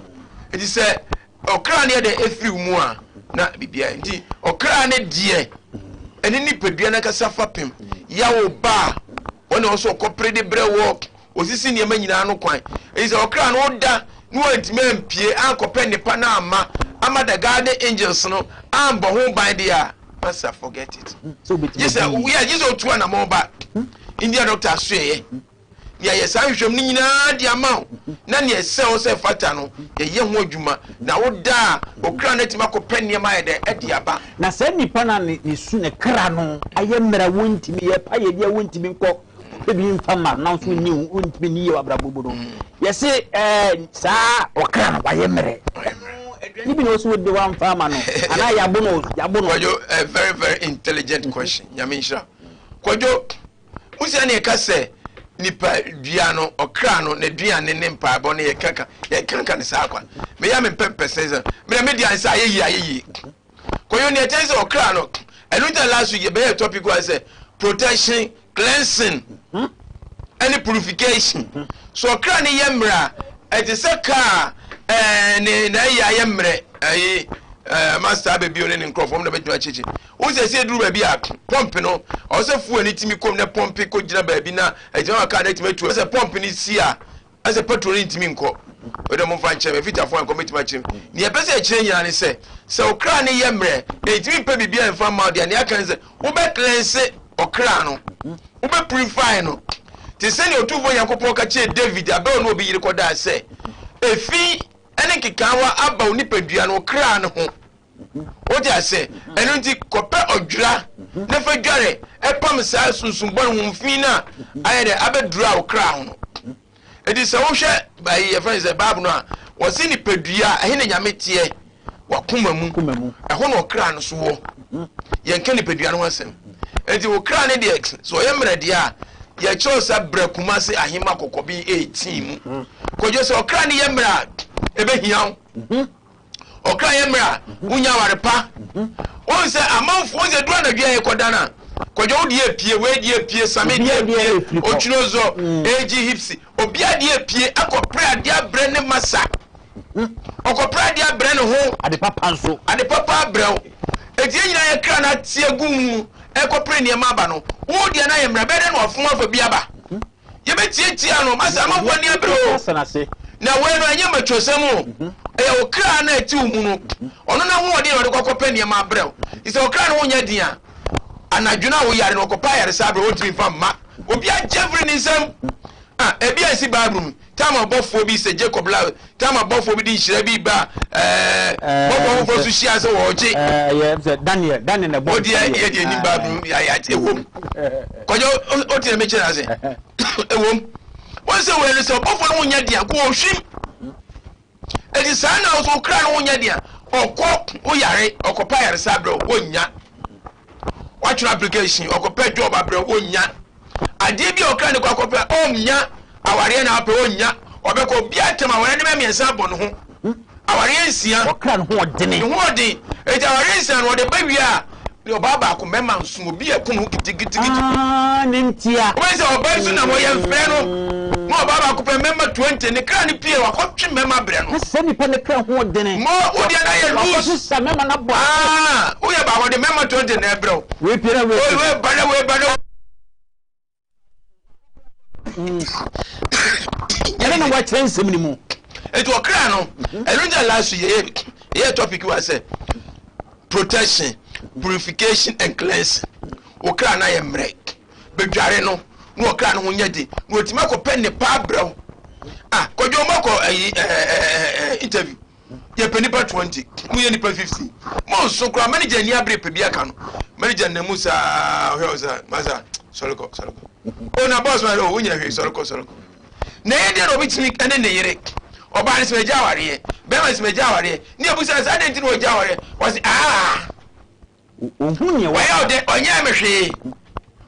Nti sɛ ɔkra no yɛ dɛ ɛfiri wo mu a na biribiara nti ɔkra no deɛ ɛne nipadua no ankasa fapem yawo ba a wɔne ɔsɛ ɔkɔpere de brɛ wɔ osisi nneɛma nyinaa no kwan ɛyi sɛ ɔkra no woda na wantumi ampie ankɔpɛ nnepa no amma ama the guardian angels no ambɔ ho ban deɛ a masa forget it gye sɛ yɛ gye sɛ otu anamɔ ba India doctor asoɛyɛ Nea yɛ saa nhwehwɛmu no nyinaa de ama wo, na nea ɛsɛ wo sɛ ɛfata no, yɛyɛ ho adwuma, na woda a, okra no atumi akɔpɛ nneɛma ayɛ dɛn adi aba. Na saa nipa no a ne su, ne kra no ayɛ mmerɛ a wɔntumi yɛ pa yɛ bi a wɔntumi nkɔ pɛ bi mfa mma no, nanso ɔnni ho, ɔntumi nni yie wɔ abrabɔ mu no, yɛse ɛɛ saa ɔkra no wayɛ mmerɛ. Ɛno aduane bi na ɔsɛ wɔdi wamfa ama no, anaa yɛabo no, yɛabo no. Kwadwo, a very very intelligent question, Nyame nhyira wo. Kwadwo, Wohu sɛ ɛne ɛka sɛ nipa dua no, ɔkra no, n'aduane ne mpaebɔ no yɛkaka yɛkanka no saa kwa. Meyɛ a mempɛ mpɛsɛn sɛ mena me deɛ sɛ ayɛ yie ayɛ yie. Kɔyɔ nea ɛkyɛn sɛ ɔkra no, ɛno nti na last week yɛbɛyɛ topic wa sɛ protection, cleansing ɛne purification. So ɔkra no yɛ mmerɛ a ɛte sɛ kaa ɛɛ ne na ɛyɛ ayɛ mmerɛ ɛyi ɛɛ master abɛbio ne ne nkurɔfoɔ mu na bɛtumi akyekye. Wohu sɛ sɛ ɛduru baabi a pɔmpe no, ɔwɔ sɛ fuel no tumi kɔm na pɔmpe kɔgyina baabi na ɛgyina hɔ a kaa no atumi atu. Sɛ pɔmpe no si a, ɛsɛ petrol no ntumi nkɔ. Wei deɛ momfa nkyerɛ me, fitafoɔ ankɔ mɛtumi akyerɛ mu. Nea ɛpɛ sɛ ɛkyerɛ nyinaa ne sɛ, sɛ wo kra no yɛ mmerɛ na ɛntumi mpɛ biribiara mfa mma wo deɛ, nea aka ne sɛ wobɛ cleanse ɔkra no, wobɛ purify no. Te sɛnea Otumfoɔ Nyankopɔn ka kyerɛɛ David abere a ɔne obi yere kɔdaa sɛ, Efi ne nkekaawa aba wo nipadua no, wo kra no ho. Wote ase? Ɛno nti kɔpɛ ɔdwira na fa dware ɛpam saa sunsum bɔne ho fi no a ayɛ dɛ abɛdura wo kra ho no. Enti sɛ wohwɛ ayi yɛfrɛ no sɛ Bible no a, wɔse nipadua a ɛhe na Nyame teɛ? Wakoma mu. Ɛhɔ na ɔkra no so wɔ. Yɛnka nipadua no ho asɛm. Enti wo kra no deɛ sɛ ɔyɛ mmerɛ deɛ a, yɛkyerɛw sɛ brɛ Kumase ahema kɔkɔben 18 mu. Kwadwo sɛ ɔkra no yɛ mmerɛ a, ɛbɛhia wo. Ɔkra yɛ mmerɛ a, wonya aware pa. Wohu sɛ amanfoɔ wohu sɛ duru anadwo a yɛkɔda no a, kwadwo wo deɛ pie, wei deɛ pie, Same deɛ pie, Otwinozɔ, AG Hipsy, obiara deɛ pie akɔpere adeɛ abrɛ ne masa. Ɔkɔpere adeɛ abrɛ ne ho. Ade papa nso. Ade papa abrɛ wo. Enti yɛn nyinaa yɛ kra no ate agu mu rekɔpere nneɛma aba no, wo deɛ no ayɛ mmerɛ, ɛbɛyɛ dɛn na wafom afa bi aba? Yɛbɛtiatia no, masa amanfoɔ ani abere o. Na wei no ɛnyɛ matuosɛm o, ɛyɛ wo kra no a ɛte wo mu no, ɔno n'ahoɔden na ɔde kɔ akɔpɛ nneɛma abrɛ wo. Nti sɛ wo kra no ho nyɛ den a, anadwo no a woyare no, ɔkɔpɛ ayaresa abrɛ wo, ɔntumi mfa mma. Obi agye afiri ne nsam. Ah, ebi a ɛsi Bible mu. Tam abɔfoɔ bi sɛ Jacob la tam abɔfoɔ bi de nhyira bi ba ɛɛ bɔfoɔ foforɔ so hyia sɛ wɔregye. Ɛyɛ sɛ Daniel Daniel na ɛbɔ. O deɛ yɛ deɛ nim Bible mu yɛ yɛ ɛwom. Kɔjɔ o tiɛ mi kyerɛ ase ɛwom. Wɔn sɛ wɔyɛ no sɛ ɔbɔfoɔ no ho nyɛ deɛ ko ɔhwim. Eti saa na ɔso okra no ho nyɛ deɛ ɔkɔ oyare ɔkɔpa ayaresa abrɛ wɔnya. Watwerɛ application ɔkɔpɛ job abrɛ wɔnya. Adeɛ bi a ɔkra ne kɔ akɔpɛ ɔnnya, awareɛ na apɛ ɔnnya, ɔbɛkɔ obiara tɛm awareɛ no bɛyɛ mmiɛnsa abɔ ne ho, awareɛ nsia. Ɔkra ne ho ɔdene. Ne ho ɔden, eti awareɛ nsia no ɔde ba wie a, ɔbaa baako mmarima nson, obi ɛko ne ho gidigidigidi. Ah, ne ntia. Wobɛhu sɛ ɔbaa bi so nam hɔ yɛmfrɛ no, na ɔbaa baako pɛ mmarima 20, ne kra no pie, wakɔtwe mmarima brɛ no. Na sɛ nipa ne kra ho ɔdene. Mo, wo deɛ na yɛ loose. Wakɔsesa mmarima no abɔ. Ah, woyɛ baako de mmarima 20 na ɛbrɛ wo. Wei pie na wei pie. Wei ba na wei ba na. Yɛne na wakyerɛ nsɛm no mu. Eti ɔkra no, ɛno nti last year yɛ topic wa sɛ protection, purification and cleansing. Ɔkra no ayɛ mmerɛ, bedware no na ɔkra no ho nyɛ den na otumi akɔpɛ ne pa abrɛw. Ah, kɔdwo ɔmo akɔ ɛyi ɛɛ interview. Yɛpɛ nipa 20, mo yɛ nipa 15. Mo nso koraa manager ani abere pɛ bi aka no. Manager nam mu saa ɔhwɛ wo saa, masa sɔre kɔ, sɔre kɔ. O na boss ma o wonya hwee, sɔre kɔ, sɔre kɔ. Na ɛyɛ deɛ na obi tumi ɛne ne yere. Ɔbaa no sɛ magya awareɛ, bɛrima sɛ magya awareɛ. Ne abusa sɛ adɛn nti na ɔgya awareɛ? Wɔse ah. Ɔnhu nea Wayɛ wo dɛ, ɔnyɛɛ me hwee.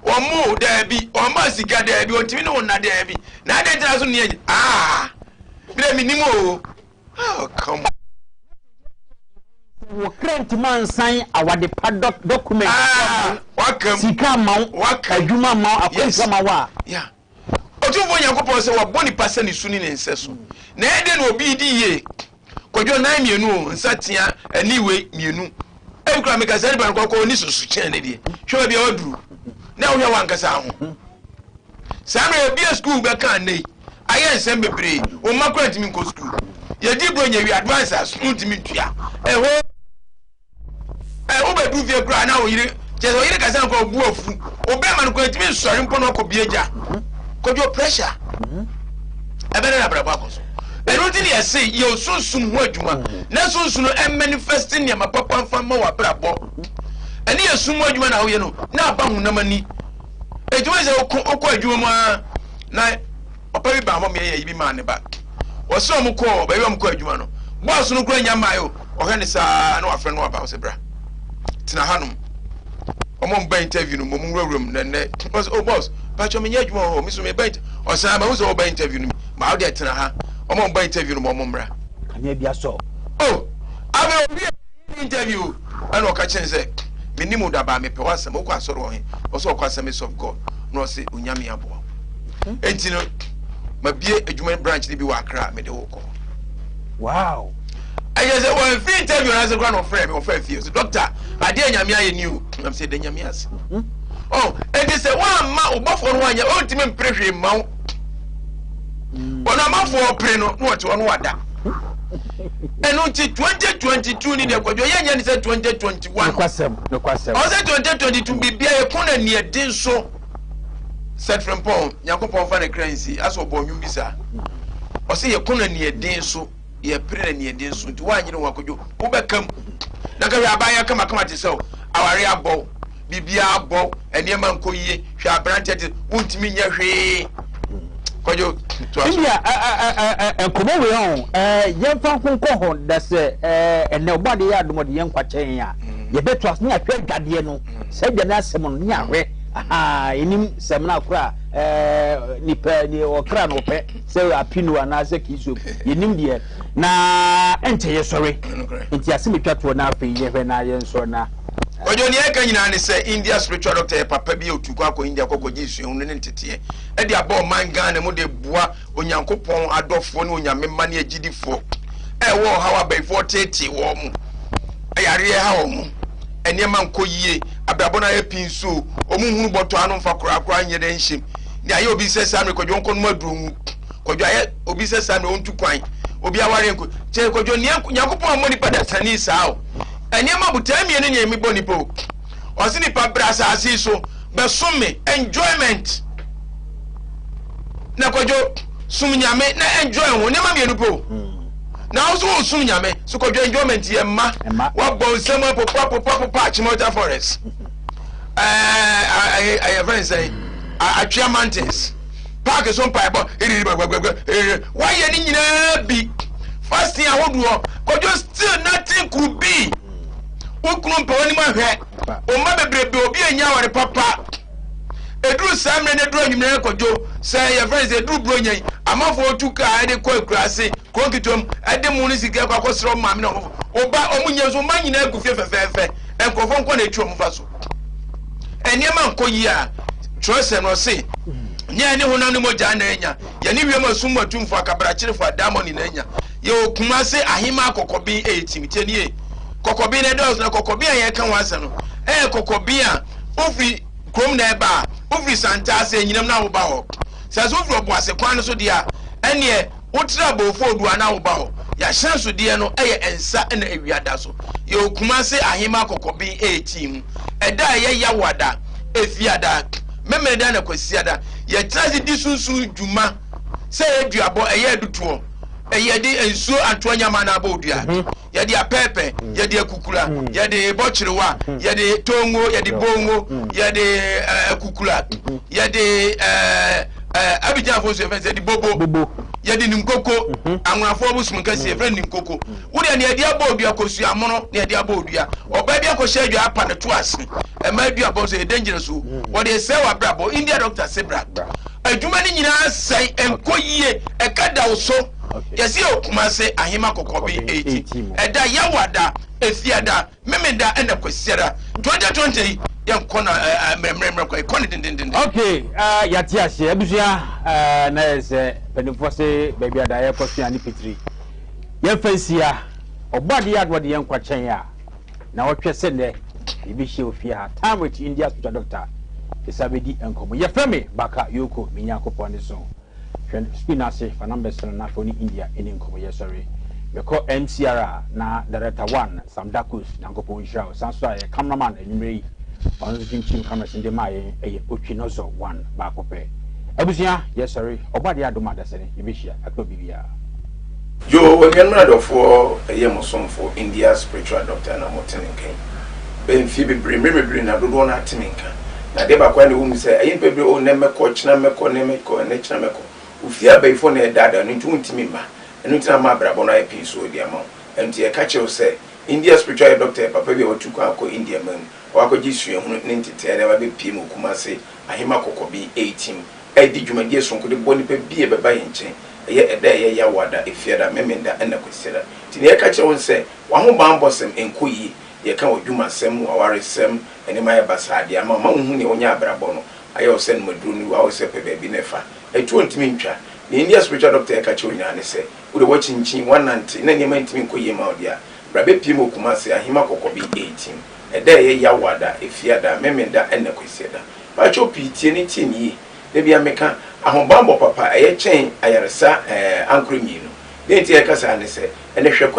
Ɔmmo wo, daabi. Ɔmma sika, daabi. Ɔntumi ne wo nna, daabi. Na adɛn nti na so nni agya? Ah! Me deɛ mennim o. Oh, come on. Wo kra ntumi ansan awade pa document ah, wakam. Sika ama wo, adwuma ama wo, akwantu ama wo a. Yeah. Otumfoɔ Nyankopɔn sɛ wabɔ nipa sɛ ne su ne ne nsɛso. Na ɛyɛ dɛn na obi di yie? Kwadwo nan mmienu o, nsa tea, ani wei mmienu. Ebi koraa meka saa nipa no kɔkɔ ɔni soso kyɛn ne deɛ. Hwɛ baabi a waduru. Na wohwɛ wankasa ho. Saa mmerɛ yɛbie sukuu bɛka nnɛ yi, ayɛ nsɛm bebree. Wo mma koraa ntumi nkɔ sukuu. Yɛdi bro nya wie advance a sukuu ntumi ntua. Ɛhɔ Ɛ wobɛduru fie koraa na wo yere kyerɛ sɛ ɔyere kasa no koraa obu afu. Wo bɛrima no koraa ntumi nsɔre mpo na ɔkɔ bie gya. Kwadwo pressure. Ɛbɛdɛ na abrabɔ akɔ so. Ɛno nti na yɛse yɛ osunsum ho adwuma na sunsum no ɛmanifest nneɛma papa mfa mma w'abrabɔ. Ɛne yɛ sum mu adwuma na woyɛ no na aba honam ani. Enti wɔn sɛ wokɔ wokɔ adwuma mu ara na Papa bi baa hɔ ma yɛyɛ ayi bi maa ne ba. Ɔse ɔmo kɔɔ baabi a ɔmo kɔ adwuma no, bɔs no koraa nnya mmae o. Ɔhwɛ no saa na wafrɛ no aba, ɔse bra tena hanom. Ɔmo a ɔmo ba interview no, mo nwurawura mu na nnɛ. Ɔse oh boss, pakyɛ menyɛ adwuma wɔ hɔ, me so meba interview. Ɔsan mahu sɛ ɔba interview no, ma wo deɛ tena ha. Ɔmo a ɔmo ba interview no ma ɔmo mmra. Kanea bi asɔ. Oh, afei owie interview ɛna ɔka kyerɛ sɛ menim wo dabaa mepɛ w'asɛm wokɔ asɔre wɔ he ɔsɛ ɔkɔ Assemblies of God na ɔse onyame aboa wo enti no mabie adwuma branch no bi wɔ Accra mede wo kɔ. Wow. Ɛyɛ sɛ wɔamfi interview no ase koraa na ɔfrɛ me ɔfrɛ fie sɛ doctor adeɛ nyame ayɛ ni o nam sɛ ɛda nyame ase. Oh, enti sɛ woamma wo bɔfoɔ no anyɛ ɔntumi mpere hwee mma wo. Ɔno amanfoɔ pere no na ɔte hɔ no wada. Ɛno nti 2022 ni deɛ kwadwo yɛnyɛ ne sɛ 2021. Nokwasɛm, nokwasɛm. Ɔsɛ 2022 bibia yɛko na neɛden so. Seth Frimpong, Nyankopɔn fa ne kra nsi, asɛ ɔbɔ nnwom bi saa. Ɔsɛ yɛko na neɛden so, yɛpere na neɛden so. Nti woanyere ho akwadwo, wobɛka mu. Na ka hwɛ abaayewa kamakama te sɛ wo, aware abɔ wo, biribiara abɔ wo, nneɛma nkɔ yie, hwɛ aberanteɛ te, wontumi nyɛ hwee. Kwadwo, toa so. Ebia nkɔmmɔ wei ho yɛmfa nko nkɔ hɔ da sɛ ɛnɛ ɔbɔ adeɛ yɛ adom ɔde yɛn nkwa kyɛn a yɛbɛtoa so ne ahwɛ adwadeɛ no saa adwadeɛ asɛm no ne ahwɛ aha ɛnim sɛmina kora nipa ne ɔkra na ɔpɛ sɛ apino anaasɛ kiso yɛnim deɛ na ɛnkyɛ yɛsɔre nti asɛm atwa toɔ na afei yɛhwɛ na yɛnsɔre na Kwadwo, nea ɛka nyinaa ne sɛ India spiritual doctor yɛ papa bi a otu kɔ akɔ India kɔkɔgye suahunu ne nteteɛ de aba ɔman Ghana mu de boa Onyankopɔn adɔfoɔ ne Onyame mma ne agyidifoɔ a ɛwɔ ɔhaw abayifoɔ teetee wɔn mo, ayareɛ ha wɔn mo, nneɛma nkɔ yie, abrabɔ no ayɛ pinsoo, wɔn nhunu bɔtɔ ano mfa korakora nyɛ dɛ nhyem. Nea ayɛ obi sɛ saa mmerɛ Kwadwo ɔnkɔ nom aduro nwu. Kwadwo ayɛ obi sɛ saa mmerɛ ɔntu kwan, obi awareɛ nkɔ kyɛ Kwadwo nea Nyankopɔn ammɔ nipa dasani saa o. Nneɛma botae mmienu nea mebɔ nipa o. Ɔse nipa bra asase yi so bɛsom me, enjoyment. Na Kwadwo som Nyame na enjoy ho, nneɛma mmienu pɛ o. Na wo so wo som Nyame, so Kwadwo enjoyment yɛ mma. Wabɔ nsɛm apopa popa popa Achimota forest. Ɛɛ ɛyɛ fɛn sɛn? Atwea mountains. Park so mpaebɔ, iriri gbɛgbɛgbɛ, iriri. Wayɛ ne nyinaa bi. Fasting ahodoɔ, Kwadwo still nothing could be. Wo kunu mpɛ w'anim ahwɛ. Wo mma bebrebe obi anya aware papa. Eduru saa mmerɛ no eduru anwummerɛ no Kwadwo sɛ yɛfrɛ no sɛ eduru Buronya yi amanfoɔ tu kaa ɛde kɔ akuraase kuro nketewa mu ɛde mo ne sika kɔ akɔsrɛ wɔn maame na wɔn wo ba wɔn nyɛ nso mma nyinaa gu fie fɛfɛɛfɛ nkurɔfoɔ nko na etwi wɔn fa so nneɛma nkɔ yie a twerɛsɛm no ɔse nyɛ ne honam ne mogya na anya yɛne wiem asum mu atumfoɔ akabrakyerefo adaamɔ na anya Yɛwɔ Kumase Ahemaa Kɔkɔben ɛyɛ tim. Tie nie, Kɔkɔben no ɛdɔɔso na kɔkɔben a yɛreka ho asɛm no ɛyɛ kɔkɔben a wofiri kurom na ɛba a, wofiri Santase, Anyinam na woba hɔ. Sɛ nso wofiri Ɔboase kwan no so deɛ a, ɛnneɛ wotra Bofoodua na woba hɔ. Yɛahyɛnsodeɛ no ɛyɛ nsa na awia da so. Yɛwɔ Kumase Ahemaa Kɔkɔben ɛyɛ tim. Ɛda a ɛyɛ Yawoada, Efiada, Memeneda na Kwasiada. Yɛtena ase di sunsum dwuma sɛ ɛyɛ duabɔ, ɛyɛ adutoɔ. Yɛde nsuo antoa nyama na abɔ odua. Yɛde apɛɛpɛ, yɛde akukura, yɛde bɔkyerewa, yɛde tongo, yɛde bongo, yɛde akukura, yɛde Abidjanfoɔ nso yɛfrɛ sɛ yɛde bobo, yɛde ninkoko, anwonafoɔ bosom nkɛseɛ yɛfrɛ ninkoko. Wodeɛ ne yɛde abɔ odua kosua amono ne yɛde abɔ odua. Ɔbaa bi akɔhyɛ adwa apa ne to ase. Ɛma adua bɔ nso yɛ dangerous o. Wɔde sɛ w'abrabɔ. India doctor se bra. Adwuma no nyinaa sɛe, ɛnkɔ yie, ɛka da wo so. Yɛse yɛwɔ Kumase, Ahema Kɔkɔbe 80. Ɛda Yawada, Efiada, Memenda ɛna Kwasiada. 2020 yi, yɛnkɔ no mmerɛmmerɛmmerɛ kɔ, yɛkɔ no dendendenden. Ok, yɛate aseɛ. Abusua, na yɛ sɛ mpanimfoɔ se baabi a daeɛ kɔ so a ne pitiri. Yɛmfa nsia, Ɔbɔadeɛ a na ɔde yɛn nkwa kyɛn a. Na ɔtwɛ sɛ nnɛ yɛbɛhyia wɔ fie ha. Time with India Spiritual Doctor yɛsan bɛdi nkɔmmɔ. Yɛfrɛ me Baka Yoko, me Nyankopɔn ne so. Hwɛ screen no ase, fa numbers no na afei wo ne India ɛni nkɔmmɔ. Yɛsɔre. Mekɔ MCR a na Director One, Sam Dakus, Nyankopɔn nhyira wo. San so a yɛ cameraman anwummerɛ yi, ɔno nso kyinkyim cameras no de maa yɛn, ɛyɛ Otwi Nɔzɔ One baako pɛ. Abusua, yɛsɔre. Ɔbɔadeɛ adom a dasani yɛbɛhyia. Ɛkɔ biribiara. Yoo anuanom adɔfoɔ ɛyɛ mo somfo India spiritual doctor na mo te me nka yi bɛ mfie bebree mmerɛ bebree na dodoɔ no ate me nka na adeɛ baako a na ɛwɔ mu sɛ ɛyɛ nipa bebree oh nnɛ mɛkɔ kyena mɛkɔ nnɛ mɛkɔ nnɛ kyena mɛkɔ ofie abayifoɔ na ɛdaadaa no nti wontumi mma ɛno nti na ama abrabɔ no ayɛ pii so de ama wo ɛno nti yɛka kyerɛ wo sɛ India spiritual yɛ doctor yɛ papa bi a watu kwan akɔ India man mu wakɔgye suahunu ne nteteɛ de aba bɛpie mu wɔ Kumase Ahema Kɔkɔben 18 redi dwumadie sononko de boa nnipa bi a ɛbɛba yɛn nkyɛn. Ɛyɛ ɛda a ɛyɛ Yawoada, Efiada, Memenda ɛna Kwasiada. Nti nea yɛka kyerɛ wo ne sɛ, w'ahobanbɔsɛm nkɔ yie. Yɛka w'adwumasɛm, w'awaresɛm, nneɛma ayɛ basaa de ama wo ma wonhu nea wonya abrabɔ no ayɛ wo sɛ nomaduro no wɔ sɛ pɛ baabi na ɛfa. Atuo ntumi ntwa. Nea India spiritual doctor ɛka kyerɛ wo nyinaa ne sɛ, wo deɛ woakyinkyin, woanante na nneɛma ntumi nkɔ yie mma wo deɛ a, bra bɛpue mu wɔ Kumasi, Ahima Kɔkɔbe 18. Ɛda a ɛyɛ Yawoada, Efiada, Memenda ɛna Kwasiada. Pakyɛw pii tie ne tie no yie. Da biara meka, ahobammɔ papa ɛyɛ kyɛn ayaresa ɛɛ ankorɛ mmienu. Deɛ nti a yɛka saa ne sɛ, ɛnɛ hwɛ kwan.